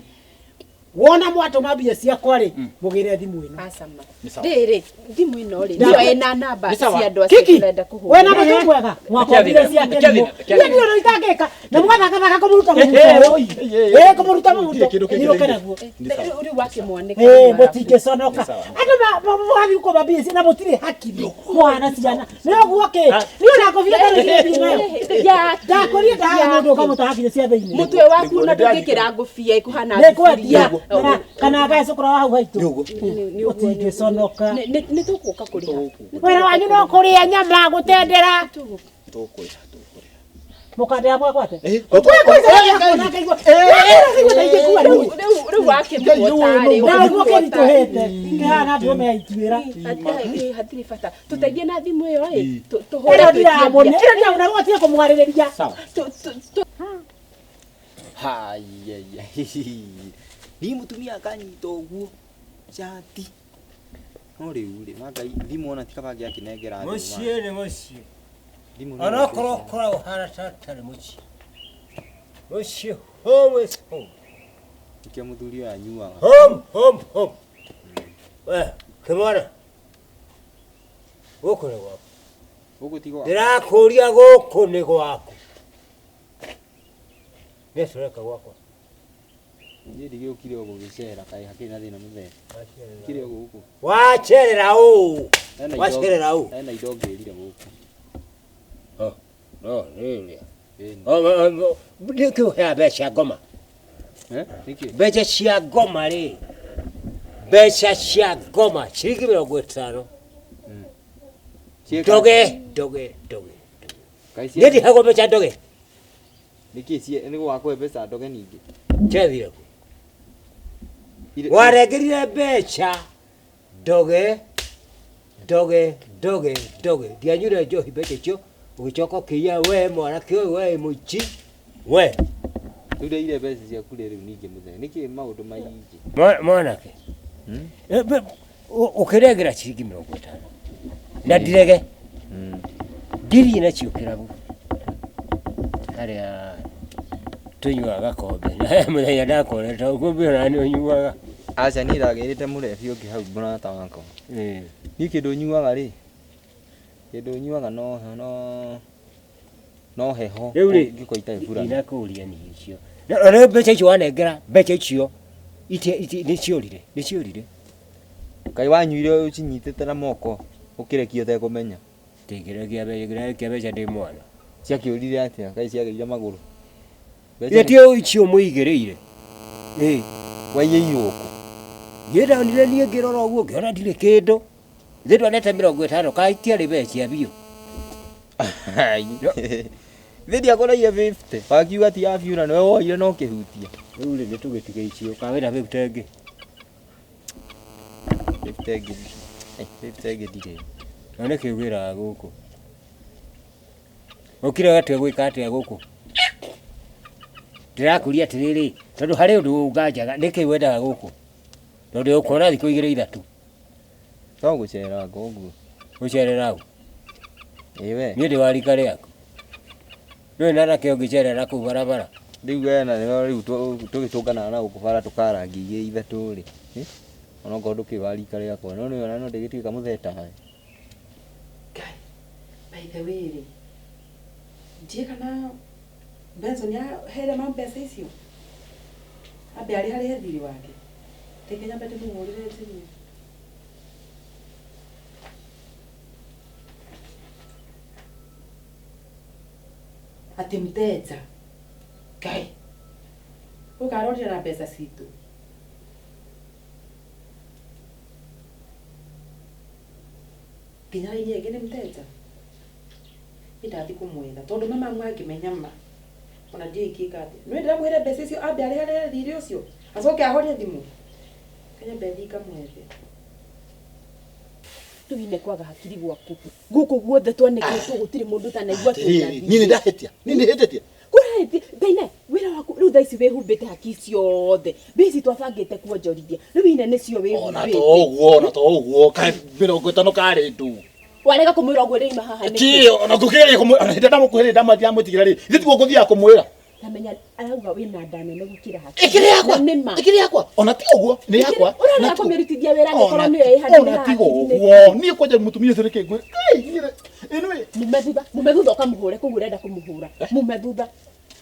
Wona mwatũma mbia ciakwa rĩ, mũgĩre thimũ ĩno. Acama. Nĩ sawa. Rĩrĩ, thimũ ĩno rĩ, Nda- nĩyo ĩna namba Nĩ sawa. cia andũ acio Kiki, tũrenda kũhũrĩra. we na mũtũ mwega, mwakombire ciake Kĩathina, thimũ. kĩathina. Niĩ ndiũĩ itangĩka, na mũgathakathaka kũmũruta mũhuto. Ĩ, kũmũruta mũhuto, Gũtirĩ kĩndũ kĩngĩ nyũrũke thĩinĩ. naguo. Nĩ sawa. Rĩu wakĩmwanĩka. Ĩ, mũtingĩconoka. Nĩ sawa. Andũ mũgathiĩ gũkomba mbia ici na mũtirĩ hakiri, mũhana ciana. Nĩ ũguo kĩ? Niĩ ona ngũbia ndarĩ thiĩ nayo. Ndakũria ndahaga mũndũ ũkamũtaha nginya cia thĩinĩ. Mũtwe waku na ndũngĩkĩra ngũbia ĩkũhana Nĩ kwendia thuburia. kana ngae cukura wa hau haitũ. Nĩ ũguo. Mũtingĩconoka. Nĩ tũgũka kũrĩha. Wĩra wanyu no kũrĩa nyama gũtendera. Tũkũrĩha, tũkũrĩha. Mũkandĩha mwakwate. Eh, Rĩu wakĩmuota-rĩ, Naguo kĩritũhĩte kĩhana ndũrũme ya ituĩra. Hatirĩ bata. Tũteithie na thimũ ĩyo ĩ, tũhũre Ĩno twĩtie ndiramũne, mbia. ĩno ndiramũne, gũtirĩ kũmwarĩrĩria. Sawa. Haiya. Ni mutumia akanyita ũguo cati. No rĩu rĩ, Ngai thimũ ona ti kaba angĩakĩnengera thimũ. Mũciĩ nĩ mũciĩ. Thimũ nĩ Onokorwo ũkoragwo ũhana ta ũtarĩ mũciĩ. Mũciĩ home is home. Nĩkĩo mũthuri ũyũ anyuaga. Home, home, home. We, kĩmwana. Gũkũ nĩ gwaku. Gũkũ ti gwaku. Ndĩrakũria gũkũ nĩ gwaku. Nĩ tũreka gwakwa. Niĩ ndigĩũkire o gũgĩcera kaĩ hakĩrĩ na thĩna mũthee. Kire o gũkũ. Wacerera ũũ. Hena indo- Wacerera ũũ. Hena indo ngĩrire gũkũ. No, rĩrĩa. Ĩni. Nĩkĩ ũheaga mbeca ngoma? Eh? Nĩkĩ? Mbeca cia ngoma rĩ, mbeca cia ngoma ciringi 50. Ciĩka- Ndoge, ndoge, ndoge. Kaĩ Niĩ cia- ndihagwo mbeca ndoge. Nĩkĩ cie nĩ gwakũhe mbeca ndoge ningĩ? Ciathire kũ? Ire- Warengerire mbeca ndoge, ndoge, ndoge, ndoge. Ndianyuire njohi mbeca icio, ũgĩcoka ũkĩiya we mwanake ũyũ we mũici we. Rĩu ndaire mbeca ciaku rĩ rĩu ningĩ mũthee. Nĩkĩ maũndũ maingĩ? Mwanake ũkĩrengera ciringi 50 na ndirege ndirie nacio kĩrabu harĩa tũnyuaga gakombe na he mũthenya ndakonete ũkũmbĩ ona nĩ ũnyuaga. Aca niĩ ndagĩrĩte mũrebi ũngĩ hau mũrata wakwa. Niĩ kĩndũ nyuaga rĩ, kĩndũ nyuaga no no no heho Rĩu rĩ, ngĩkorwo itarĩ burana. ndinakũria niĩ icio na rĩu mbeca icio wanengera mbeca icio nĩ ciorire nĩ ciorire. Kaĩ wanyuire ũcinyitĩte na moko ũkĩrekia ũtekũmenya? Ndingĩrekia mbeca mbeca ndĩ mwana. Ciakĩũrire atĩa? Kaĩ ciagĩire magũrũ? Mbeca Ithĩ ti icio mũigĩrĩire? Ĩ. Waiyĩirwo kũ? Niĩ ndonire niĩ ngĩrora ũguo ngĩona ndirĩ kĩndũ. Ithe ndwanete 50 kaĩ itiarĩ mbeca cia biũ. Ithe ndiakũrĩire 50. Wakiuga ti ya biũ na nĩwe woire na ũkĩhutia. Rĩu rĩ nĩ tũgĩtige icio kana wĩna 50 ĩngĩ? 50 ĩngĩ. 50 ĩngĩ ndirĩ. Na nĩkĩ wĩraga gũkũ? Ũkire atĩa gwĩka atĩa gũkũ? Ndĩrakũria atĩrĩrĩ, tondũ harĩ ũndũ ũnganjaga, nĩkĩ wendaga gũkũ? Tondũ ũkuona thikũ igĩrĩ ithatũ. To gũceranga ũguo. Gũcerera ũ? Ĩ we. Niĩ ndĩ wa rika rĩaku. Ndũrĩ na anake ũngĩcerera kũu barabara. Rĩu we na nĩwe rĩu tũgĩtũnganaga na gũkũ bara tũkarangia igĩrĩ ithatũ rĩ. Ona okorwo ndũkĩrĩ wa rika rĩakwa, no nĩ ona no ndĩgĩtuĩka mũthee tawe. By the way rĩ, ndiĩ kana Benson aheire ma mbeca icio ambe arĩ harĩa thirĩ wake reke nyambe ndĩmũhũrĩre thimũ. Atĩ mteja Ngai ũkarorire na mbeca citũ nginya raini ĩngĩ nĩ mteja niĩ ndathiĩ kũmwetha tondũ mama angĩmenya ma ona ndiũĩ ingĩka atĩa. Nĩwe ndĩramwĩre mbeca icio ambe arĩharĩre thirĩ ũcio acoke ahorie thimũ kanyambe thiĩ ngamwethe. Rĩu ine kwaga hakiri gwaku gũkũ guothe twanĩkĩtwo gũtirĩ mũndũ ũtanaigua twĩna Niĩ nĩ ndahĩtia. Niĩ nĩ hĩtĩtie. Kũrahĩtie Ngaine wĩra waku rĩu thaa ici wĩhumbĩte haki ciothe mbia ici twabangĩte kuonjorithia rĩu ine nĩcio Ona to wĩhumbĩte. ũguo, ona to ũguo, kaĩ 50 karĩ ndu. Warega kũmwĩra ũguo rĩima haha nĩkĩ? Ti ona ngũkĩgeria kũmwĩra, ona hĩndĩ ndamũkuhĩrĩria ndamwĩtigĩra rĩ, ithuĩ tiguo ngũthiaga kũmwĩra. Tamenya arauga wĩna nda nene gũkĩra hakiri. Ikiri yakwa. Na nĩ ma. Ikiri yakwa. Ona ti ũguo, nĩ yakwa. Ũrarega kũmĩrutithia wĩra angĩkorwo nĩyo ĩ handũ Ona ha ti hakiri nĩ- ũguo. Niĩ kwanja mũtumia ũcio nĩkĩ ngwĩra. Ngai, niĩ anyway, Mume thutha ũkamũhũre koguo ũrenda kũmũhũra. Mume thutha.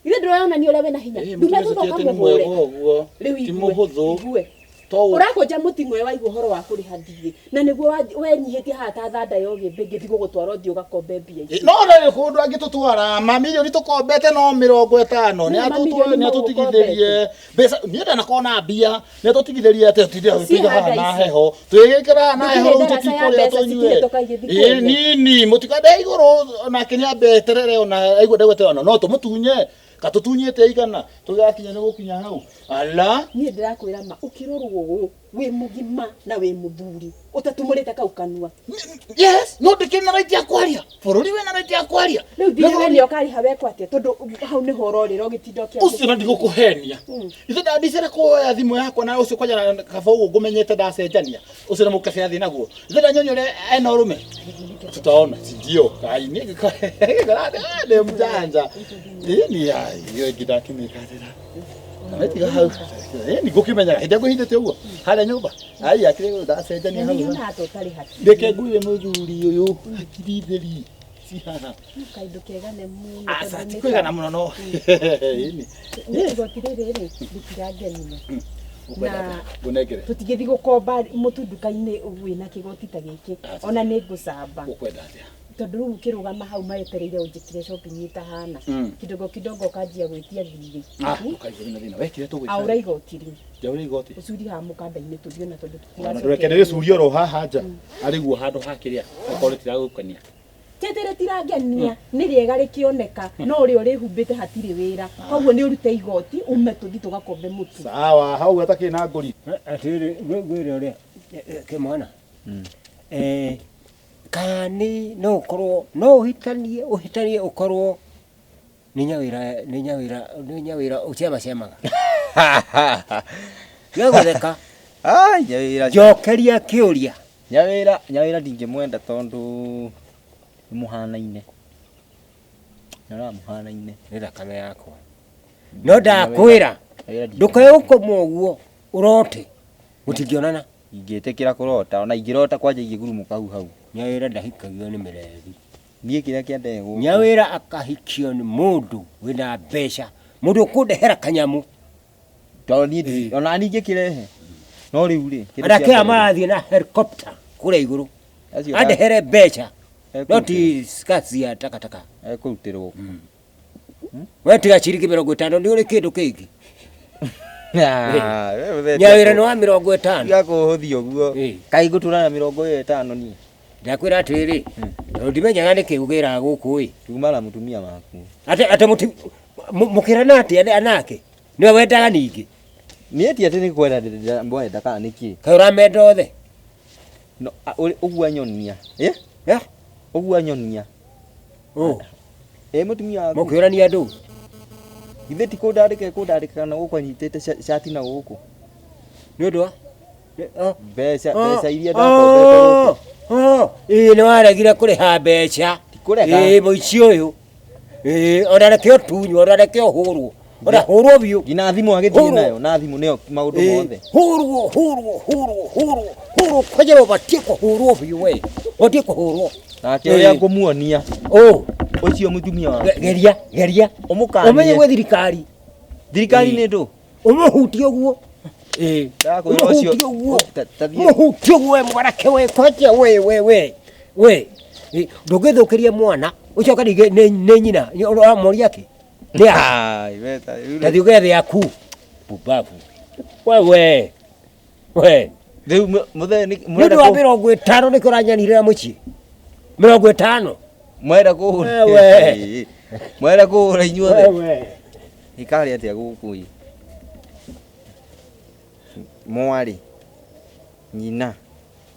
Ithe ndĩronania ũrĩa wĩna hinya. Mume thutha ũkamũhũre. ũguo. Rĩu Ti igue, mũhũthũ. igue. To Ũrakũnja mũting'oe waigua ũhoro wa kũrĩha thirĩ na nĩguo wenyihĩtie haha ta thanda ya ũgĩmbĩ ngĩthiĩ gũgũtwara ũthiĩ ũgakombe mbia ici. No na kũndũ angĩtũtwara mamirioni tũkombete no 50 Nĩ mamirioni nĩ atũtigithĩrie mbeca niĩ ndanakorwo na mbia nĩ atũtigithĩrie atĩ tũtinde tũiga haha na ici. heho twĩgĩkĩra haha na heho rĩu Ndũkĩrĩ ndaraca ya tũtikũrĩa mbeca tũnyue cikĩhĩtũka igĩthiĩ Ĩ, kwene. nini mũtikande igũrũ nake nĩ ambe eterere ona aigua ndegweterera ona no tũmũtunye katũtunyĩte igana tũgakinya nĩ gũkinya hau ala Niĩ ndĩrakwĩra ma ũkĩrorwo ũũ wĩ mũgima na wĩ mũthuri ũtatumũrĩte kau kanua. Yes, no ndĩkĩrĩ na right ya kwaria bũrũri wĩna right ya kwaria Rĩu thirĩ we nĩ ũkarĩha wekwo atĩa tondũ hau nĩho ũrorĩra ũgĩtinda ũkĩandĩka. Ucio na ndigũkũhenia ithe ndandicere kuoya thimũ yakwa na ũcio kwanja na kaba ũguo ngũmenyete ndacenjania ũcio na mũkebe athiĩ naguo ithe ndanyoni ũrĩa ena ũrũme tutaona sindio ai niĩ ngĩkora nĩ mjanja ĩni ai iyo ĩngĩ ndakĩmĩkatĩra metiga hau ĩni ngũkĩmenyaga hĩndĩ ĩrĩa ngwĩhithĩte ũguo harĩa nyũmba ai akĩrĩ ndacenjania Na hau nĩnyonaga ta ũtarĩ hakiri. reke ngwĩre mũthuri ũyũ hakiri theri ci haha Kaindũ kegane mũno. aca tondũ ti nĩ kwĩgana mũno no ĩni ta- Igoti rĩrĩ rĩ rĩtirangenia. ũkwenda Na- atĩa? Ngũnengere Tũtingĩthiĩ gũkomba mũtu nduka-inĩ wĩna kĩgoti ta gĩkĩ ona nĩ ngũcamba ũkwenda atĩa tondũ rĩu ũkĩrũgama hau maetereire ũnjĩkire shopping ĩtahana kidogo kidogo ũkanjia gwĩtia thirĩ. Ah, ndũkaigua wĩna thĩna. Wekire tũgwĩka. Aũra igoti rĩ Njaũra igoti. ũcuri haha mũkanda-inĩ tũthiĩ ona tondũ Ndũreke ndĩrĩcurie oro haha nja. Arĩ guo handũ ha kĩrĩa. Okorwo rĩtiragũkenia. Tete rĩtirangenia nĩ rĩega rĩkĩoneka no ũrĩa ũrĩhumbĩte hatirĩ wĩra koguo nĩ ũrute igoti ume tũthiĩ tũgakombe mũtu. Sawa, hau hatakĩrĩ na ngũri. Atĩrĩrĩ ngwĩre ũrĩa kĩmwana kani no ũkorwo no ũhĩtanie ũhĩtanie ũkorwo nĩ nyawĩra nĩ nyawĩra nĩ nyawĩra ũcemacemaga tiga gũtheka. Ai, nyawĩra. Njokeria kĩũria. Nyawĩra nyawĩra ndingĩmwenda tondũ nĩ mũhanaine. Nyonaga mũhanaine. Nĩ thakame yakwa no ndakwĩra Nyawĩra ndingĩmwenda. ndũkae gũkoma ũguo ũrote mũtingĩonana. Ingĩtĩkĩra kũrota ona ingĩrota kwanja ingĩgurumũka hau hau. Nyawĩra ndahikagio nĩ mĩrebi. Niĩ kĩrĩa kĩandehe gũkũ. Nyawĩra akahikio nĩ mũndũ wĩna mbeca mũndũ ũkũndehera kanyamũ. Tondũ niĩ ona niĩ ingĩkĩrehe. No rĩu rĩ kĩndũ Anake kĩa aya mbere rĩ, marathiĩ na helicopter kũrĩa igũrũ acio andehere mbeca no ekũrutĩrwo- ti skati ya takataka. Ekũrutĩrwo. We tiga ciringi 50 nĩ ũrĩ kĩndũ kĩngĩ. Ah, we mũthee, Nyawĩra nĩ wa 50. Tiga kũhũthia ũguo. Ĩ. Kaĩ ngũtũra na 50 niĩ. Ndakwĩra atĩrĩrĩ tondũ ndimenyaga nĩkĩ ũgĩraga gũkũ ĩ. Tuma na mũtumia waku. Atĩ atĩ mũkĩrana atĩa anake nĩwe wendaga ningĩ. Niĩ ti atĩ nĩ kwenda ndĩramwenda kana nĩkĩ. Kaĩ ũramenda othe. No ũguo anyonia. Ĩ? Eh? Ũguo anyonia. Ũ Ĩ mũtumia waku. mũkĩũrania andũ. Githĩ ti kũndandĩka ekũndandĩka kana gũkũ anyitĩte cati na gũkũ. Nĩ ũndũ wa Mbeca mbeca iria ndakombete gũkũ. Ĩĩ nĩ waregire kũrĩha mbeca. Ti kũrega. Ĩĩ mũici ũyũ. Ĩĩ ona reke ũtunywo ona reke ũhũrwo. Ona hũrwo biũ. Nginya thimũ agĩthiĩ Hũrwo. nayo na thimũ nĩyo maũndũ Ĩĩ, mothe. hũrwo hũrwo hũrwo hũrwo hũrwo kwanja ũbatiĩ kũhũrwo biũ we. Ũbatiĩ kũhũrwo. Nake ũrĩa ngũmuonia Ũ ũcio mũtumia waku. Geria geria. Ũmũkanie. Ũmenye gwĩ thirikari. Thirikari Ĩĩ. nĩ ndũ. Ũmũhutie ũguo. Ĩĩ. Ndakwĩra ũcio. Ũmũhutie ũguo. Ta thiĩ. Mũhutie ũguo we mwanake we kwanja we we we we. Ĩ, ndũngĩthũkĩria mwana ũcoke ningĩ nĩ nyina ũramũria kĩ nĩ a Ai, we ta rĩu tathiĩ ũgethe aku pumbavu wewe we Rĩu mũthee nĩ nĩ ũndũ mũrenda wa 50 nĩkĩo ũranyanirĩra mũciĩ 50 mwenda kũhũra Wewe. mwenda kũhũra inyuothe wewe ikarĩ atĩa gũkũ ĩ mwarĩ nyina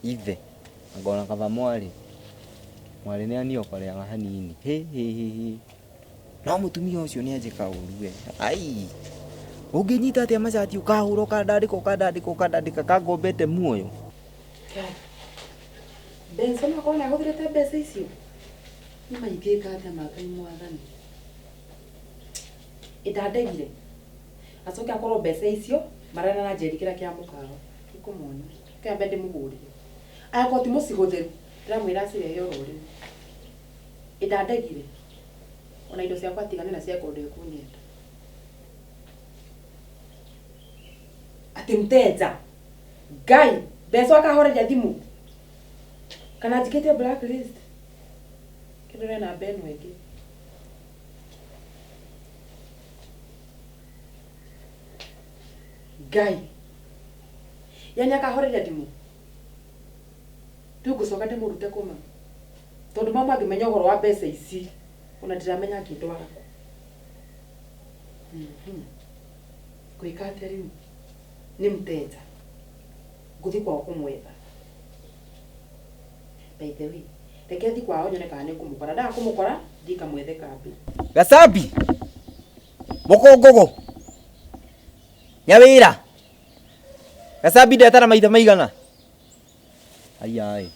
ithe angona kaba mwarĩ mwarĩ nĩ aniokoreaga hanini hĩ hĩ hĩ hĩ no mũtumia ũcio nĩ anjĩka ũru we ai ũngĩnyita atĩa macati ũkahũra ũkandandĩka ũkandandĩka ũkandandĩka kangombete muoyo. Benson akorwo nĩ ahũthĩrĩte mbeca icio nĩ maingĩka atĩa ma Ngai mwathani. Ĩndandegire. Acoke akorwo mbeca icio marana na Njeri kĩrĩa kĩa mũkawa. Ndikũmwona. Kĩambe ndĩmũhũrĩre. Angĩkorwo ti mũcihũthĩru, ndĩramwĩra acirehe oro rĩu. Ĩndandegire. Ona indo ciakwa tigane nacio angĩkorwo ndekũnyenda. Atĩ mteja. Ngai, mbeca akahoreria thimũ. Kana njikĩtie blacklist. Kĩndore namba ĩno ĩngĩ. Ngai. Yani akahoreria thimũ. Rĩu ngũcoka ndĩmũrute kũma. Tondũ mama angĩmenya ũhoro wa mbeca ici, ona ndiramenya angĩndwara kũ. Ngwĩka atĩa rĩu? Nĩ mteja. Ngũthiĩ kwao kũmwetha. By the way, reke thiĩ kwao nyone kana nĩ ngũmũkora. Ndaga kũmũkora, thiĩ ngamwethe kambĩ. Gacabi mũkũngũgũ nyawĩra Gacabi ndetara maitha maigana aiyaĩ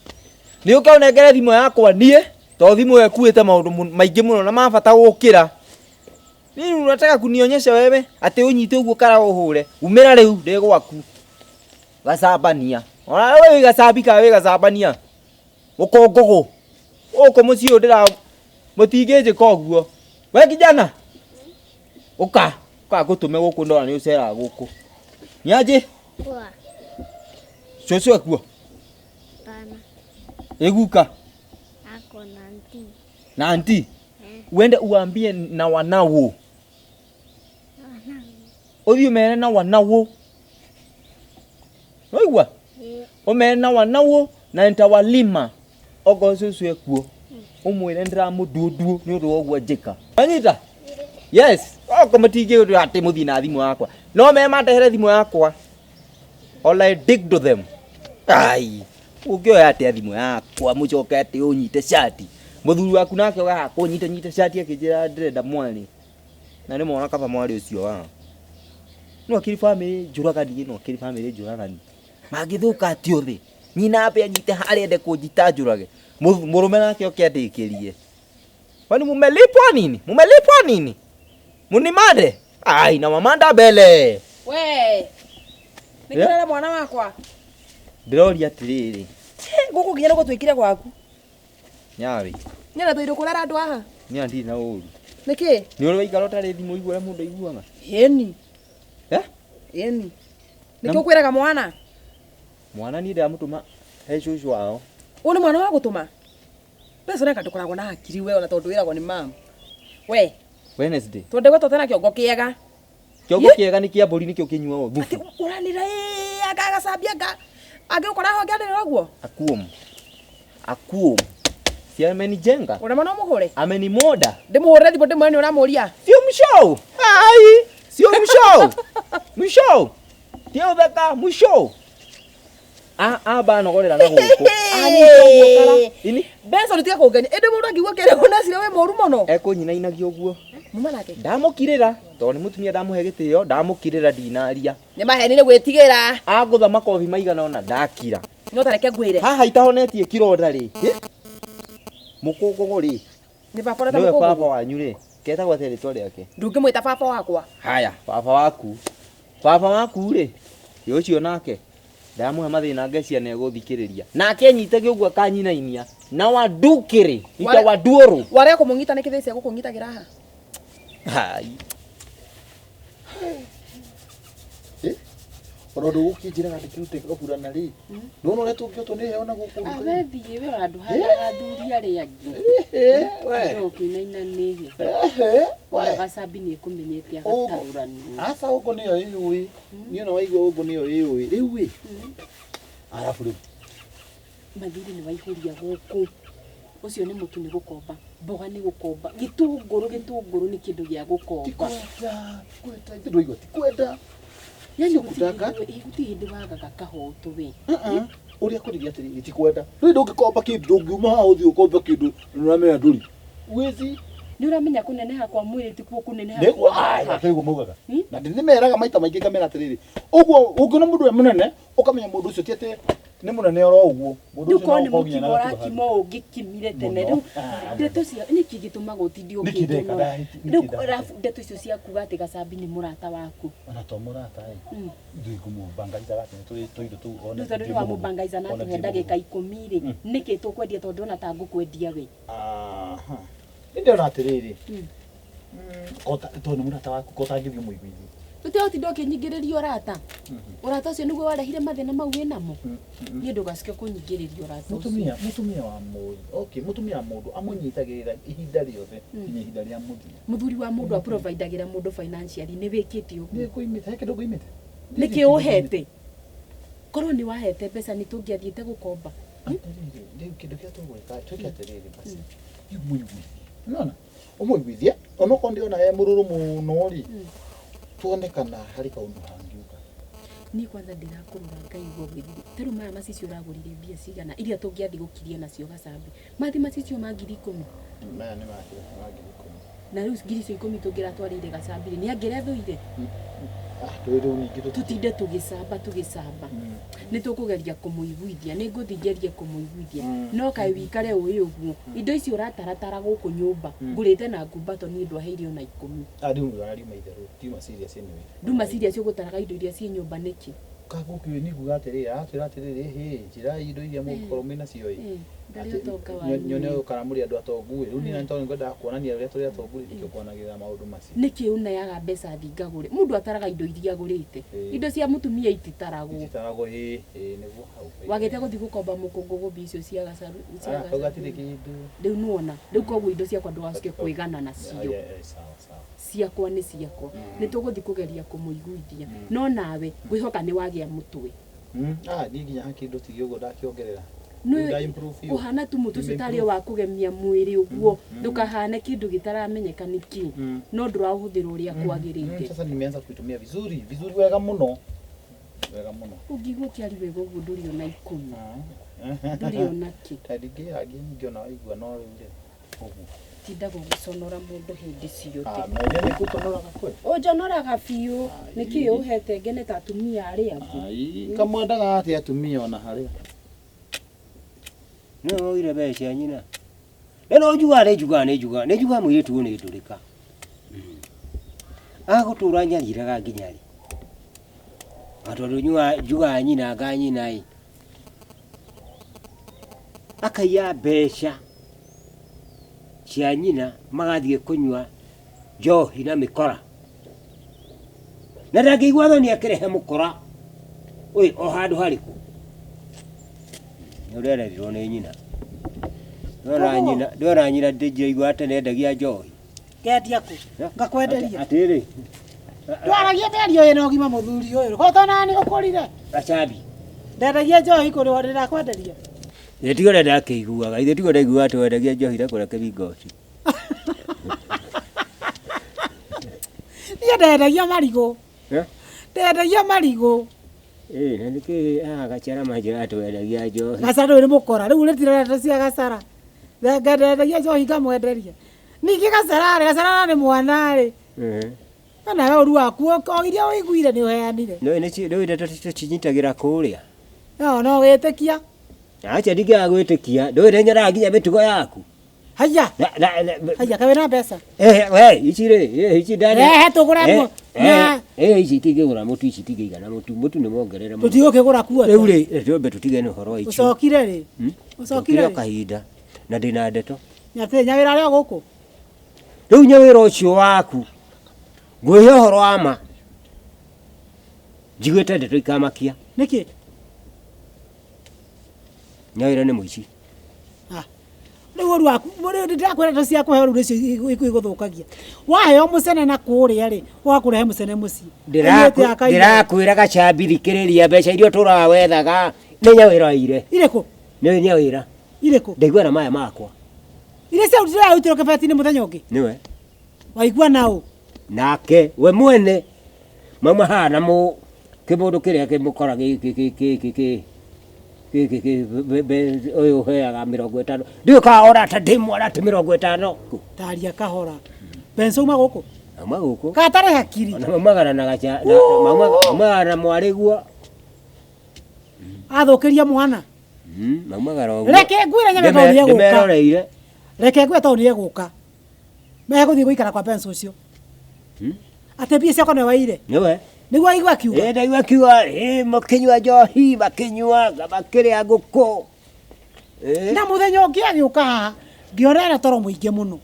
nĩ ũke ũnengere thimũ yakwa niĩ tondũ thimũ ĩyo ĩkuĩte maũndũ maingĩ mũno na ma bata gũkĩra Nini unataka kunionyesha wewe atĩ ũnyite ũguo kara ũhũre umĩra rĩu ndĩ gwaku gacambania ona we wĩ gacabi kana wĩ gacambania mũkũngũgũ gũkũ mũciĩ ũyũ ndĩra mũtingĩnjĩka ũguo we kijana ũka ũka ngũtũme gũkũ ndona nĩ ũceraga gũkũ nĩanjĩ Poa. cũcũ ekuo Pana. ĩguka Ako na auntie. na anti Eh. uende uambie na wanawo Wana. ũthiĩ ũmere na wanawo waigua Eh. ũmere na wanawo na nitawalima okorwo cũcũ ekuo ũmwĩre ndĩramũnduonduo nĩ ũndũ wa ũguo njĩka wanyita yes oko mũtingĩ atĩ mũthiĩ na thimũ yakwa no me mandehere thimũ yakwa all I dig to them ai ũngĩoya atĩa thimũ yakwa mũcoke atĩ ũnyite cati mũthuri waku nake ogaga kũnyita nyita cati akĩnjĩra ndĩrenda mwarĩ na nĩ mona kaba mwarĩ ũcio wao no akĩrĩ bamĩrĩ njũragani ĩno akĩrĩ bamĩrĩ njũragani mangĩthũka atĩ othe nyina ambe anyite harĩa ende kũnjita njũrage mũrũme nake oke andĩkĩrie kwani mumelipwa nini mumelipwa nini munimande ai na mamanda mbele We. Nĩ kĩrare mwana wakwa. Ndĩroria atĩrĩrĩ Gũkũ nginya nĩ gũtuĩkire gwaku. Nyawe Nyana tũirũ kũrara andũ haha. Niĩ ndirĩ na ũru Nĩkĩ? Nĩ ũrĩ waikara ũtarĩ thimũ ũigua ũrĩa mũndũ aiguaga Ĩni. Eh? Ĩni. Na- Nĩkĩ ũkwĩraga mwana? Mwana niĩ ndĩramũtũma he cũcũ wao Ũyũ nĩ mwana wa gũtũma. Mbeca neka ndũkoragwo na hakiri we ona tondũ wĩragwo nĩ mama. We, Wednesday twende gwetwo tena kĩongo kĩega. Kĩongo kĩega nĩ kĩa mbũri nĩkĩo kĩnyuagwo Atĩ thubu ũranĩra ĩĩ anga agacambia anga angĩgũkora ho angĩanĩrĩra ũguo. Akuom akuom si amenijenga Ũrĩa mwana ũmũhũre. amenimoda Ndĩmũhũrĩre thimũ ndĩmwĩre nĩ ũramũria. sio mshou ai sio mshou mshou tio thaka mshou amba nogorera na gũkũ anyita ũguo kara ini Benson tiga kũngenia. Ĩndĩ mũndũ angiugua kĩrĩa ũnacira wĩ mũru mũno. ekũnyinainagia ũguo Muma nake. ndamũkirĩra tondũ nĩ mũtumia ndamũhe gĩtĩo ndamũkirĩra ndinaria Nĩ maheni nĩ gwĩtigĩra. angũtha makobi maigana ona ndakira No tareke ngwĩre. haha itahonetie kironda rĩ mũkũngũgũ rĩ Nĩ baba ũreta nĩwe baba mũkũngũgũ. wanyu rĩ ketagwo atĩa rĩtwa rĩake Ndũngĩmwĩta baba wakwa. haya baba waku baba waku rĩ ĩ ũcio nake ndamũhe mathĩna ngecia nĩ egũthikĩrĩria nake anyitage ũguo akanyinainia na wandukĩrĩ ita waduoru Warega kũmũnyita nĩ kĩthĩci egũkũnyitagĩra haha. hai Ona ũndũ ũgũkĩnjĩraga ndĩkĩrute gũburana rĩ nĩwona ũrĩa tũngĩotwo nĩ heo na gũkũ Awe thiĩ we handũ harĩa athuri arĩa angĩ. we Ũkĩinaina nĩ heho. Ehe, Ona we gacabi nĩ ĩkũmenyete Ũguo. agatarũranwo. aca ũngũ nĩyo ĩyũĩ niĩ ona waigua ũngũ nĩyo ĩyũĩ rĩu ĩ arabu rĩu Mathiri nĩ waihũria gũkũ. Ũcio nĩ mũtu nĩ gũkomba, mboga nĩ gũkomba, gĩtũngũrũ gĩtũngũrũ nĩ kĩndũ gĩa ti gũkomba. kwenda kwenda ithe ndwaigua ti kwenda Yani Sio kutaka. gũtirĩ hĩndĩ wagaga kahoto we. Ũrĩa kũrĩ atĩrĩrĩ ti kwenda rĩu ndũngĩkomba kĩndũ ndũngiuma haha ũthiĩ ũkombe kĩndũ nĩũramenya ndũri wĩci Nĩ ũramenya kũneneha kwa mwĩrĩ tikuo kũneneha nĩguo kwa haha. nĩguo maugaga Hmm? na nĩmeraga maita maingĩ ngamera atĩrĩrĩ ũguo ũngĩona mũndũ e mũnene ũkamenya mũndũ ũcio ti atĩ Nĩ mũnene oro ũguo. Mũndũ Rĩu ũcio korwo no nĩ ũkorwo nginya mũkimo na gaturwa ũrakima ũũ ũngĩkimire tene Mũno. rĩu Ah, ndeto cia nĩkĩ gĩtũmaga ũtinde Nĩkĩ ndeka? ũkĩnjonora Nĩkĩ rĩu ndahĩtia? arabu ndeto icio cia kuga atĩ gacambi nĩ mũrata waku. Ona to mũrata ĩ. Mm. Ithuĩ ngũmũbangaicaga atĩ nĩ tũrĩ tũindo tũu ona Rĩu tondũ ndirĩ nĩ mũgũrũ. wamũbangaica na Ona atũhe ndirĩ ndagĩka mũgũrũ. ikũmi rĩ nĩkĩ tũkwendia tondũ ona ta ngũkwendia we. Aha. Nĩ ndĩrona atĩrĩrĩ. Mm. Kota tondũ nĩ mũrata waku ko ũtangĩthiĩ ũmũiguithie. Tũtigotinda ũkĩnyingĩrĩria ũrata. Ũrata ũcio nĩguo warehire mathĩna mau wĩ namo. Niĩ ndũgacike kũnyingĩrĩria ũrata ũcio. Mũtumia, mũtumia wa mũndũ. Okay, mũtumia wa mũndũ amũnyitagĩrĩra ihinda rĩothe nginya ihinda rĩa mũthia. Mũthuri wa mũndũ aprovidagĩra mũndũ financially nĩ wĩkĩte ũguo. Nĩ ngũimĩte, he kĩndũ ngũimĩte? Nĩkĩ ũhete? Korwo nĩ wahete mbeca nĩ tũngĩathiĩte gũkomba. Atĩrĩrĩ, rĩu kĩndũ kĩrĩa tũgwĩka, twĩke atĩrĩrĩ basi. Rĩu mũiguithie. Nĩwona? Ũmũiguithie, onokorwo ndĩrona e mũrũrũ mũno rĩ, tuone kana harĩ kaũndũ hangiuka. Niĩ kwanza ndĩrakũrora ngaigua gwĩthiri. Ta rĩu maya macicio ũragũrire mbia cigana iria tũngĩathiĩ gũkiria nacio gacambi. Mathi macicio ma 10,000. Maya nĩ ma kĩro, ma 10,000. Na rĩu 10,000 tũngĩratwarĩire gacambi rĩ, nĩ angĩrethũire. Ah, ndũĩ rĩu ningĩ tũtinde. Tũtinde tũgĩcamba tũgĩcamba. Nĩ tũkũgeria kũmũiguithia, nĩ ngũthiĩ ngerie kũmũiguithia. No kaĩ wikare ũĩ ũguo. Indo icio ũrataratara gũkũ nyũmba, ngũrĩte na ngumbato niĩ ndwaheire ona 10. Ah, rĩu ona riuma itherũ, tiuma serious anyway. Nduma serious ũgũtaraga indo iria ciĩ nyũmba nĩkĩ? Kagũkĩ nĩ kuga atĩrĩrĩ, aratwĩra atĩrĩrĩ, hĩ, njĩrai indo iria mũngĩkorwo mwĩ nacio ĩ. Ndarĩ Atĩ, ũtonga wanyu. Nyone kana mũrĩ andũ atongu ĩ. Rĩu niĩ tondũ nĩngwendaga kuonania ũrĩa tũrĩ atongu rĩ, nĩkĩo kuonagĩrĩra maũndũ macio. Nĩkĩ ũneaga mbeca thiĩ ngagũre? Mũndũ ataraga indo iria agũrĩte. Ĩĩ. Indo cia mũtumia ititaragwo. Ititaragwo, ĩ, ĩ, nĩguo hau. Wagĩte gũthiĩ gũkomba mũkũngũgũ mbia icio cia gacaru cia Ah, kau gatirĩ gacaru. kĩndũ. Rĩu nĩwona, rĩu koguo indo ciakwa ndũgacoke kwĩgana nacio. Aya, aya, sawa, sawa. Ciakwa nĩ ciakwa. Nĩ tũgũthiĩ kũgeria kũmũiguithia. No nawe ngwĩhoka nĩ wagĩa mũtwe. Ah, niĩ nginya hakiri ndũtige ũguo ndakĩongerera. Nĩ Nda improve biũ. ũhana tu mũtwe ũcio tarĩ Nime o wa kũgemia mwĩrĩ ũguo ndũkahane kĩndũ gĩtaramenyeka nĩ kĩ no ndũraũhũthĩra ũrĩa kwagĩrĩire. Sasa nimeanza kuitumia vizuri, vizuri wega mũno. Wega mũno. Ũngĩigua ũkĩaria wega ũguo ndũrĩ ona 10. Ndũrĩ ona kĩ. Ta ndingĩra ngĩona waigua no rĩu rĩ. Ũguo. Tindaga ũgĩconora mũndũ hĩndĩ ciothe. Ah, mwenye nĩ gũtonoraga kwe. Ũnjonoraga biũ. Nĩkĩ ũhete ngene ta atumia arĩa angĩ? Ai, kamwendaga atĩa atumia ona harĩa. Nĩwe woire mbeca cia nyina. Na no njugaga nĩ njugaga nĩ njugaga nĩ njugaga mũirĩtu ũyũ nĩ ndũrĩka. Agũtũra nyariraga nginya rĩ. Na tondũ njugaga nyina anga nyina ĩ. Akaiya mbeca cia nyina magathiĩ kũnyua njohi na mĩkora. Na ndangĩigua thoni akĩrehe mũkora ũyũ o handũ harĩkũ. Nĩ ũrĩa arerirwo nĩ nyina. Ndona nyina ndĩnjĩigua atĩ nĩendagia njohi. Ngendia kũ? Ngakwenderia. Atĩrĩ. Ndwaragia mĩario ĩna ũgima mũthuri ũyũ. Ko tona nĩ ũkũrire. Gacambi. Ndendagia njohi kũrĩ ndĩrakwenderia. Ithe tiga ũrĩa ndakĩiguaga. Ithe tiga ũrĩa ndaiguaga atĩ wendagia njohi na kũrĩa kĩringo ũcio. Niĩ ndendagia marigũ. Eh? Ndendagia marigũ. Ĩ, na nĩkĩ haha gacara manjĩra atĩ wendagia njohi. Gacara ũyũ nĩ mũkora. Rĩu rĩtirareta cia gacara. Ndendagia njohi ngamwenderia. Ningĩ gacara rĩ, gacara nĩ mwana rĩ. Nawe ũru waku o iria ũiguire nĩ ũheanire. Nĩũĩ ndeto tũcinyitagĩra kũrĩa. No no wĩtĩkia. Acha ndingĩaga gwĩtĩkia. Ndũĩ nĩnyonaga nginya mĩtugo yaku. Haiya. Haiya kaĩ wĩna mbeca? We, ici rĩ, ici ndane. Rehe tũgũre Ici itingĩgũra mũtu, ici itingĩigana mũtu, mũtu nĩ mongerere mũno. Tũtigũkĩgũra kuo. Rĩu rĩ, twambe tũtige na ũhoro wa icio. Ũcokire rĩ? Ũcokire Ũcokire rĩ? kahinda na ndĩna ndeto. Nyatĩ nyawĩra arĩ o gũkũ. Rĩu nyawĩra ũcio waku ngwĩhe ũhoro wa ma. Njiguĩte ndeto ikamakia. Nĩkĩ? Nyawĩra nĩ mũici. Rĩu ũru waku, rĩu ndĩrakwĩra ndeto cia kũheo rĩu nĩcio igũthũkagia. Waheo mũcene na kũrĩa rĩ, ũgakũrehe mũcene mũciĩ. Ndĩrakwĩra gacambi thikĩrĩria mbeca iria ũtũraga wethaga nĩ nyawĩra aire. Irĩkũ? Nĩ nyawĩra. Irĩkũ? Ndaigua na maya makwa. Iria ciarutire yarutirwo kĩbeti-inĩ mũthenya ũngĩ? Nĩwe. Waigua na ũ? Nake we mwene mauma haha na kĩmũndũ kĩrĩa kĩmũkora gĩkĩ ũyũ ũheaga 50. Ndiũĩ kana ora ta ndĩmwara atĩ 50. Taria kahora. Benso uma gũkũ? Auma gũkũ. Gatarĩ hakiri. Ona maumagara na gacha, maumagara na mwarĩguo. Athũkĩria mwana. Maumagara ũguo. Reke ngwĩre nyame tondũ nĩ egũka. Ndĩmeroreire. Reke ngwĩre tondũ nĩ egũka. Megũthiĩ gũikara kwa Benson ũcio. Atĩ mbia ciakwa nĩwe waire. Nĩwe. Nĩguo aigua akiuga. Ĩ ndaigua akiuga ĩ makĩnyua njohi makĩnyua makĩrĩa ngũkũ. Ĩ Na mũthenya ũngĩ agĩũka haha ngĩona ena toro mũingĩ mũno.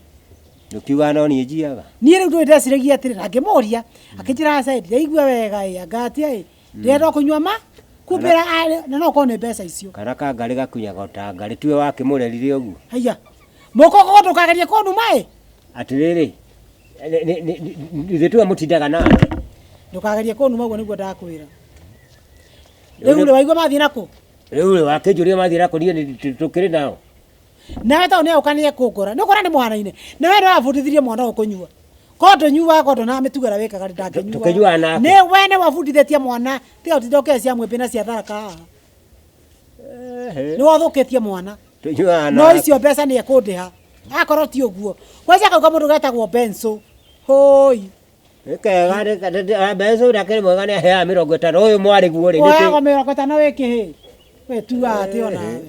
Ndũkiuga no niĩ njiaga. Niĩ rĩu ndũĩ ndeciragia atĩrĩ na ngĩmũria akĩnjĩra aca ndiraigua wega ĩ anga atĩa ĩ ndĩrenda o kũnyua ma kumbĩra na no ũkorwo nĩ mbeca icio. Kana kangarĩ gakunyaga ta ngarĩ tiwe wakĩmũrerire ũguo. Haiya mũkoko ndũkagerie kũnuma ĩ. Atĩrĩrĩ ithuĩ tiwe mũtindaga nake. Ndũkagerie kũnuma ũguo nĩguo ndakwĩra. Rĩu rĩ waigua mathiĩ nakũ? Rĩu rĩ wakĩnjũria mathiĩ nakũ niĩ tũkĩrĩ nao. Nawe tondũ nĩ egũka nĩ ekũngora. Nĩ ũkuona nĩ mũhanaine. Na we nĩwe wabundithirie mwana ũyũ kũnyua. Korwo ndũnyuaga korwo ndona mĩtugo ĩrĩa wĩkaga ndangĩnyuaga. Tũkĩnyuaga nake. Nĩ we nĩwe ũbundithĩtie mwana tiga ũtinde ũkĩhe cia mwĩmbĩ na cia tharaka haha. Nĩwe ũthũkĩtie mwana. Tũnyuaga No nake. icio mbeca nĩ ekũndĩha. Akorwo ti ũguo. Kwanja kau kamũndũ getagwo Benso. Hũi. Nĩ kega mbeca ũrĩa akĩrĩ mwega nĩ aheaga 50 ũyũ mwarĩ guo rĩ. Woyagwo 50 wĩ kĩhĩ. Wĩtuaga atĩ onawe.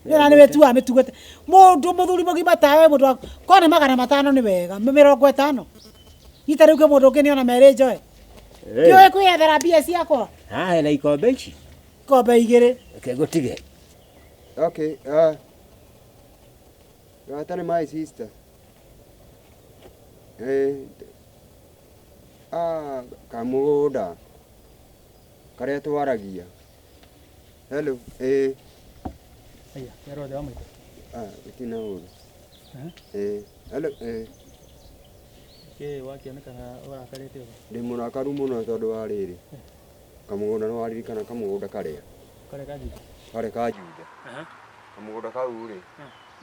Nĩ nĩ wĩtuaga mĩtugo. Mũndũ mũthuri mũgima tawe mũndũ wa korwo nĩ 500 nĩ wega. 50. Ita rĩu kwĩ mũndũ ũngĩ nĩona merĩ njoe. Ndiũĩ kwĩyethera mbia ciakwa. Haha hena ikombe ici. Ikombe igĩrĩ. Reke ngũtige. Okay, Gatari my sister. Eh, kamũgũnda karĩa twaragia. Hello, eh. Aya, kerwo thĩ wa maitũ. Ah, gũtirĩ na ũru. Eh, hello, eh. Kĩ wakĩonekana ũrakarĩte ũguo? Ndĩ mũrakaru mũno tondũ wa rĩrĩ. Kamũgũnda nĩ waririkana kamũgũnda karĩa. Karĩa ka Juda. Karĩa ka Juda. Kamũgũnda kau rĩ,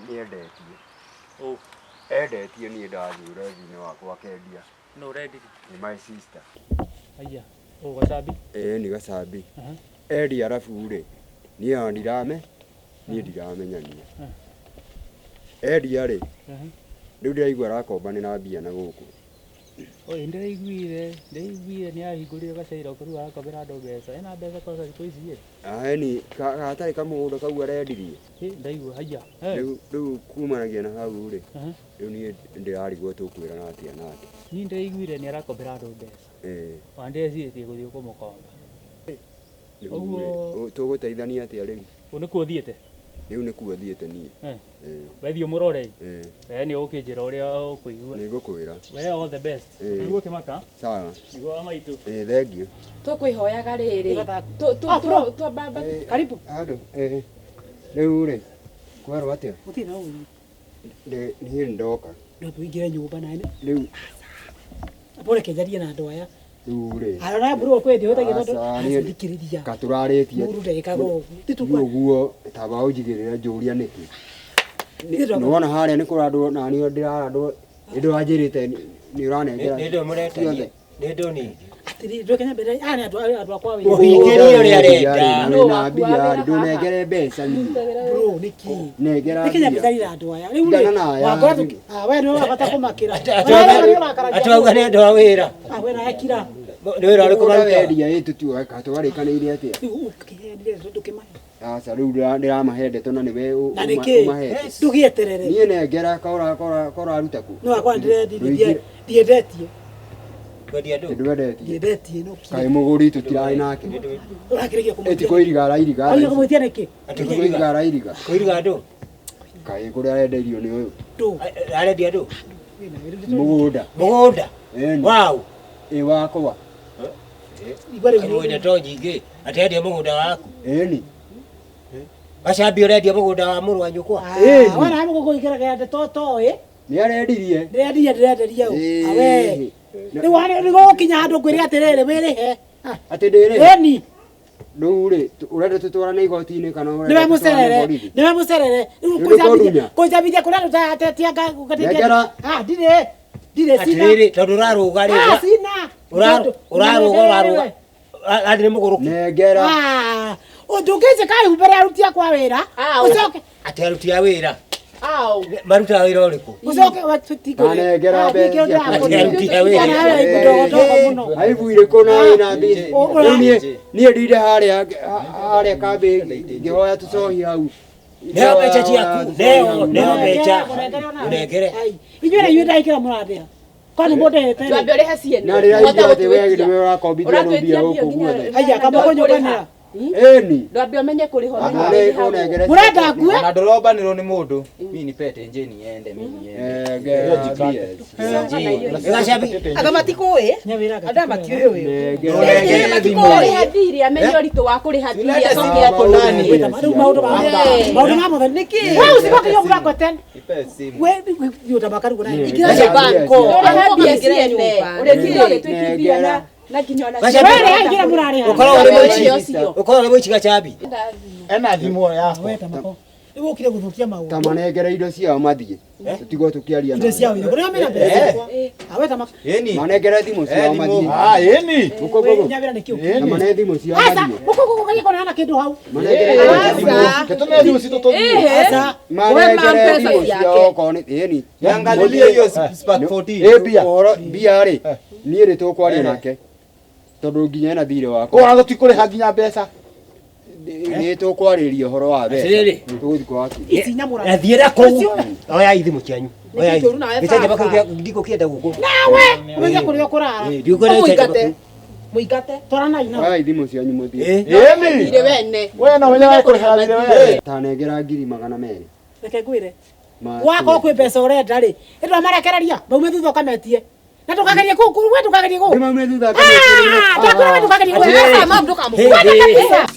nĩ endetie. Ũ. Endetie niĩ ndathiĩ ũrethi-inĩ wakwa akendia. Nũ ũrendirie? Nĩ my sister. Aya, ũ Gacambi? Ĩĩ nĩ Gacambi. Endia arabu rĩ, niĩ ona ndirame, niĩ ndiramenya niĩ. Endia rĩ, rĩu ndĩraigua arakombanĩra mbia na gũkũ. Oi, ndĩraiguire, ndĩraiguire nĩ ahingũrire gacairo rĩu arakombera andũ mbeca. Ena mbeca kwanza thikũ ici ĩ. Eni gatarĩ kamũgũnda kau arendirie. Ĩ, ndaigua haiya. Rĩu rĩu kumanagia na hau rĩ, rĩu niĩ ndĩrarigwo tũkwĩrana atĩa nake. Niĩ ndĩraiguire nĩ arakombera andũ mbeca. Ĩĩ. Ona ndĩrecirĩtie gũthiĩ kũmũkomba. Rĩu rĩ, tũgũteithania atĩa rĩu? Kũu nĩkuo ũthiĩte? Rĩu nĩkuo thiĩte niĩ. Eh. Ĩĩ. Wethiĩ ũmũrore ĩ. Ĩĩ. We nĩ ũgũkĩnjĩra ũrĩa ũkũigua. Nĩ ngũkwĩra. We all the best. Ĩĩ. Nĩguo ũkĩmaka? Sawa. Nĩguo wa maitũ. Ĩĩ, thengiũ. Tũkwĩhoyaga rĩrĩ. Twambamba karibu. Andũ, ĩĩ. Rĩu rĩ, kwerwo atĩa? Gũtirĩ na ũru. Niĩ nĩ ndoka. No tũingĩre nyũmba nawe. Rĩu Reke njarie na andũ aya. rĩu rĩ. Arora mburu kwĩ ndĩhũthagia tondũ Aca, niĩ thikĩrĩria. Katũrarĩtie. Mũndũ ndekaga ũguo. Ti ũguo taba ũnjigĩrĩre njũria nĩkĩ. Nĩwona harĩa nĩ kũrandwo na niĩ ndĩrarandwo nĩ ndũranjĩrĩte nĩ ũranengera. Nĩ ndũ mũretania. Nĩ ndũ ningĩ. Atĩrĩrĩ ndũke nyambe aya nĩ andũ andũ akwa wĩra. Mũhingĩrie ũrĩa arenda. Wĩna mbia ndũnengere mbeca niĩ. Bro nĩkĩ? Nengera Reke nyambe mbia. njarie na andũ aya. Rĩu rĩ, Tigana na aya. wakora we nĩwe ũrabata kũmakĩra. Atĩ wauga nĩ andũ a wĩra. Ah, we nawe kira. Nĩ wĩra ũrĩkũ Mũgũnda marutaga? wendia ĩ tũtwarĩkanĩire atĩa? Rĩu ũkĩhenire ndũkĩmahe. Aca rĩu ndĩramahe ndeto na nĩwe Na nĩkĩ? ũmahete. Ndũgĩeterere. Niĩ nengera koraruta kũ? No akwa ndĩrendirie ndiendetie. Kwendia ndũ? Ndwendetie. Ndiendetie no Kaĩ mũgũri tũtirarĩ nake. Ũrakĩrĩkia Ĩti kũmwĩtia. kũiriga arairiga. Ũrakĩrĩkia kũmwĩtia nĩkĩ? Ati kũiriga arairiga. Kũiriga ndũ? Kaĩ kũrĩa arendeirio nĩ ũyũ. Ndũ. Arendia ndũ? Mũgũnda. Mũgũnda? Ĩni. Waũ? Ĩ wakwa. Mũgũnda to nyingĩ. Atĩ endia mũgũnda waku. Ĩni. Gacambi ũrendia mũgũnda wa mũrũ wa nyũkwa. Ĩni. Wona mũgũkũingĩra ndeto toĩ. Nĩ arendirie. Ndĩrendirie ndĩrenderia ũ. Ĩĩ. Awe. Rĩu nĩ gũgũkinya handũ ngwĩre atĩrĩrĩ wĩrĩhe. Atĩ ndĩrĩhe? Ĩni. Rĩu rĩ, ũrenda tũtwarane igoti-inĩ kana ũrenda Nĩwe tũtwarane mũcerere. borithi? Nĩwe mũcerere. Rĩu Rĩu nĩkũndunya? kũnjambithia kũrĩa andũ tatetia Nengera. Ah, ndirĩ. Ndirĩ sina. Atĩrĩrĩ tondũ ũrarũga rĩ. Ah, sina. Ũrarũga ũrarũga. Atĩ nĩ mũgũrũki. Nengera. Ah, ũndũngĩnjĩka ihumbĩre aruti akwa wĩra. Ũcoke. Atĩ aruti a wĩra. Au. Marutaga wĩra ũrĩkũ? Ucoke watutikure. Anengera mbeca Atirarutire wĩra. Aibu irĩkũ na wĩna mbia? Rĩu niĩ niĩ ndire harĩa harĩa kambĩ ngĩhoya tũcohi hau. Neo mbeca ciaku, neo, neo mbeca. Ũnengere. Inyuĩ na inyuĩ ndaikĩra mũrandĩha. Kwani mũndĩhĩte rĩ? Twambe ũrĩhe ciene. Na rĩrĩa Ũhote aigua atĩ we gũtwĩtia. nĩwe ũrakombithia rĩu mbia Ũratwĩtia gũkũ mbia guothe. nginya- Aya, kamba kũnyũkanĩra. Ĩni. Ndwambe ũmenye kũrĩha ũmenye Ũnengere- ũrĩhagwo. ũnengere Mũrenda ngue? Na ndũrombanĩrwo nĩ mũndũ. Mi nipete nje niende mi niende. Nengera mbia. Gacabi. Anga matikũĩ Nyawĩra andũ aya matiũĩ ũyũ. Nengera Ũnengere thimũ. Ũrĩhe thirĩ amenye ũritũ wa kũrĩha thirĩ Tulete acoke simu hapo ndani. Rĩu maũndũ ma Eh. maũndũ ma mũthenya. Nĩkĩ? We ucicoke hiyo mũrango ten. Ipe simu. We yũtamakarugo nayo. Ingĩra nyũmba. Ũrĩhe mbia Ingĩra ciene. nyũmba. Ũrĩtire ũrĩtwĩkithia na na nginya ona Gacabi. We rĩha ingĩra mũrarĩha. Ũkoragwo ũrĩ Ũrĩhe mũici. ũcio. Ũkoragwo ũrĩ mũici gacabi. Ena thimũ yakwa. We tamako. Rĩu ũkire gũthũkia maũndũ. Ta manengere indo ciao mathiĩ. Tũtigwo tũkĩaria Indo ciao irĩkũ? Nĩo mena mbeca ciakwa. Awe tamako. Ĩni. Manengere thimũ ciao Eh, mathiĩ. Ah, ĩni. Gũkũ gũkũ. Nyawĩra nĩ kĩũ. Na mane thimũ ciao Aca, mathiĩ. gũkũ gũkũ kagia kũneana kĩndũ hau. Manengere Aca. Tũtũmĩre thimũ citũ tũthiĩ. Ehe. Aca. Manengere mbeca thimũ ciake. ciao okorwo nĩ ĩni. Niangalilie hiyo Spark 14. Ĩ mbia. Ũhoro mbia rĩ. Niĩ rĩ tũkwaria nake. Tondũ nginya ena thirĩ wakwa. Kũra tũtikũrĩha nginya mbeca. Nĩ tũkwarĩria ũhoro wa mbeca. Atĩrĩrĩ. Tũgũthiĩ kwa wakiri. Ici nyamũra. Na thiĩra kũu. Oyai thimũ cianyu. Oyai. Nĩkĩ kĩũru nawe Gĩcanjama baba? kĩu ndikũkĩenda gũkũ. Nawe ũmenye kũrĩa ũkũrara. Ĩ, ndikũkĩenda gĩcanjama Mũingate. kĩu. Mũingate. Twaranai nao. Oyai thimũ cianyu mũthiĩ. Ĩ. Ĩni. Thirĩ wene. We no ũmenye kũrĩha thirĩ we. Tanengera ngiri magana merĩ. Reke ngwĩre. Ma- Wakorwo kwĩ mbeca ũrenda rĩ, ĩndwamarekereria maume thutha ũkametie. Na ndũkagerie kũ we ndũkagerie kũ. Nĩ maume thutha Ah, ndakwĩra we ndũkagerie kũ. Atĩrĩrĩ. Mama ndũkamũkue. Hĩ, hĩ. Kabisa.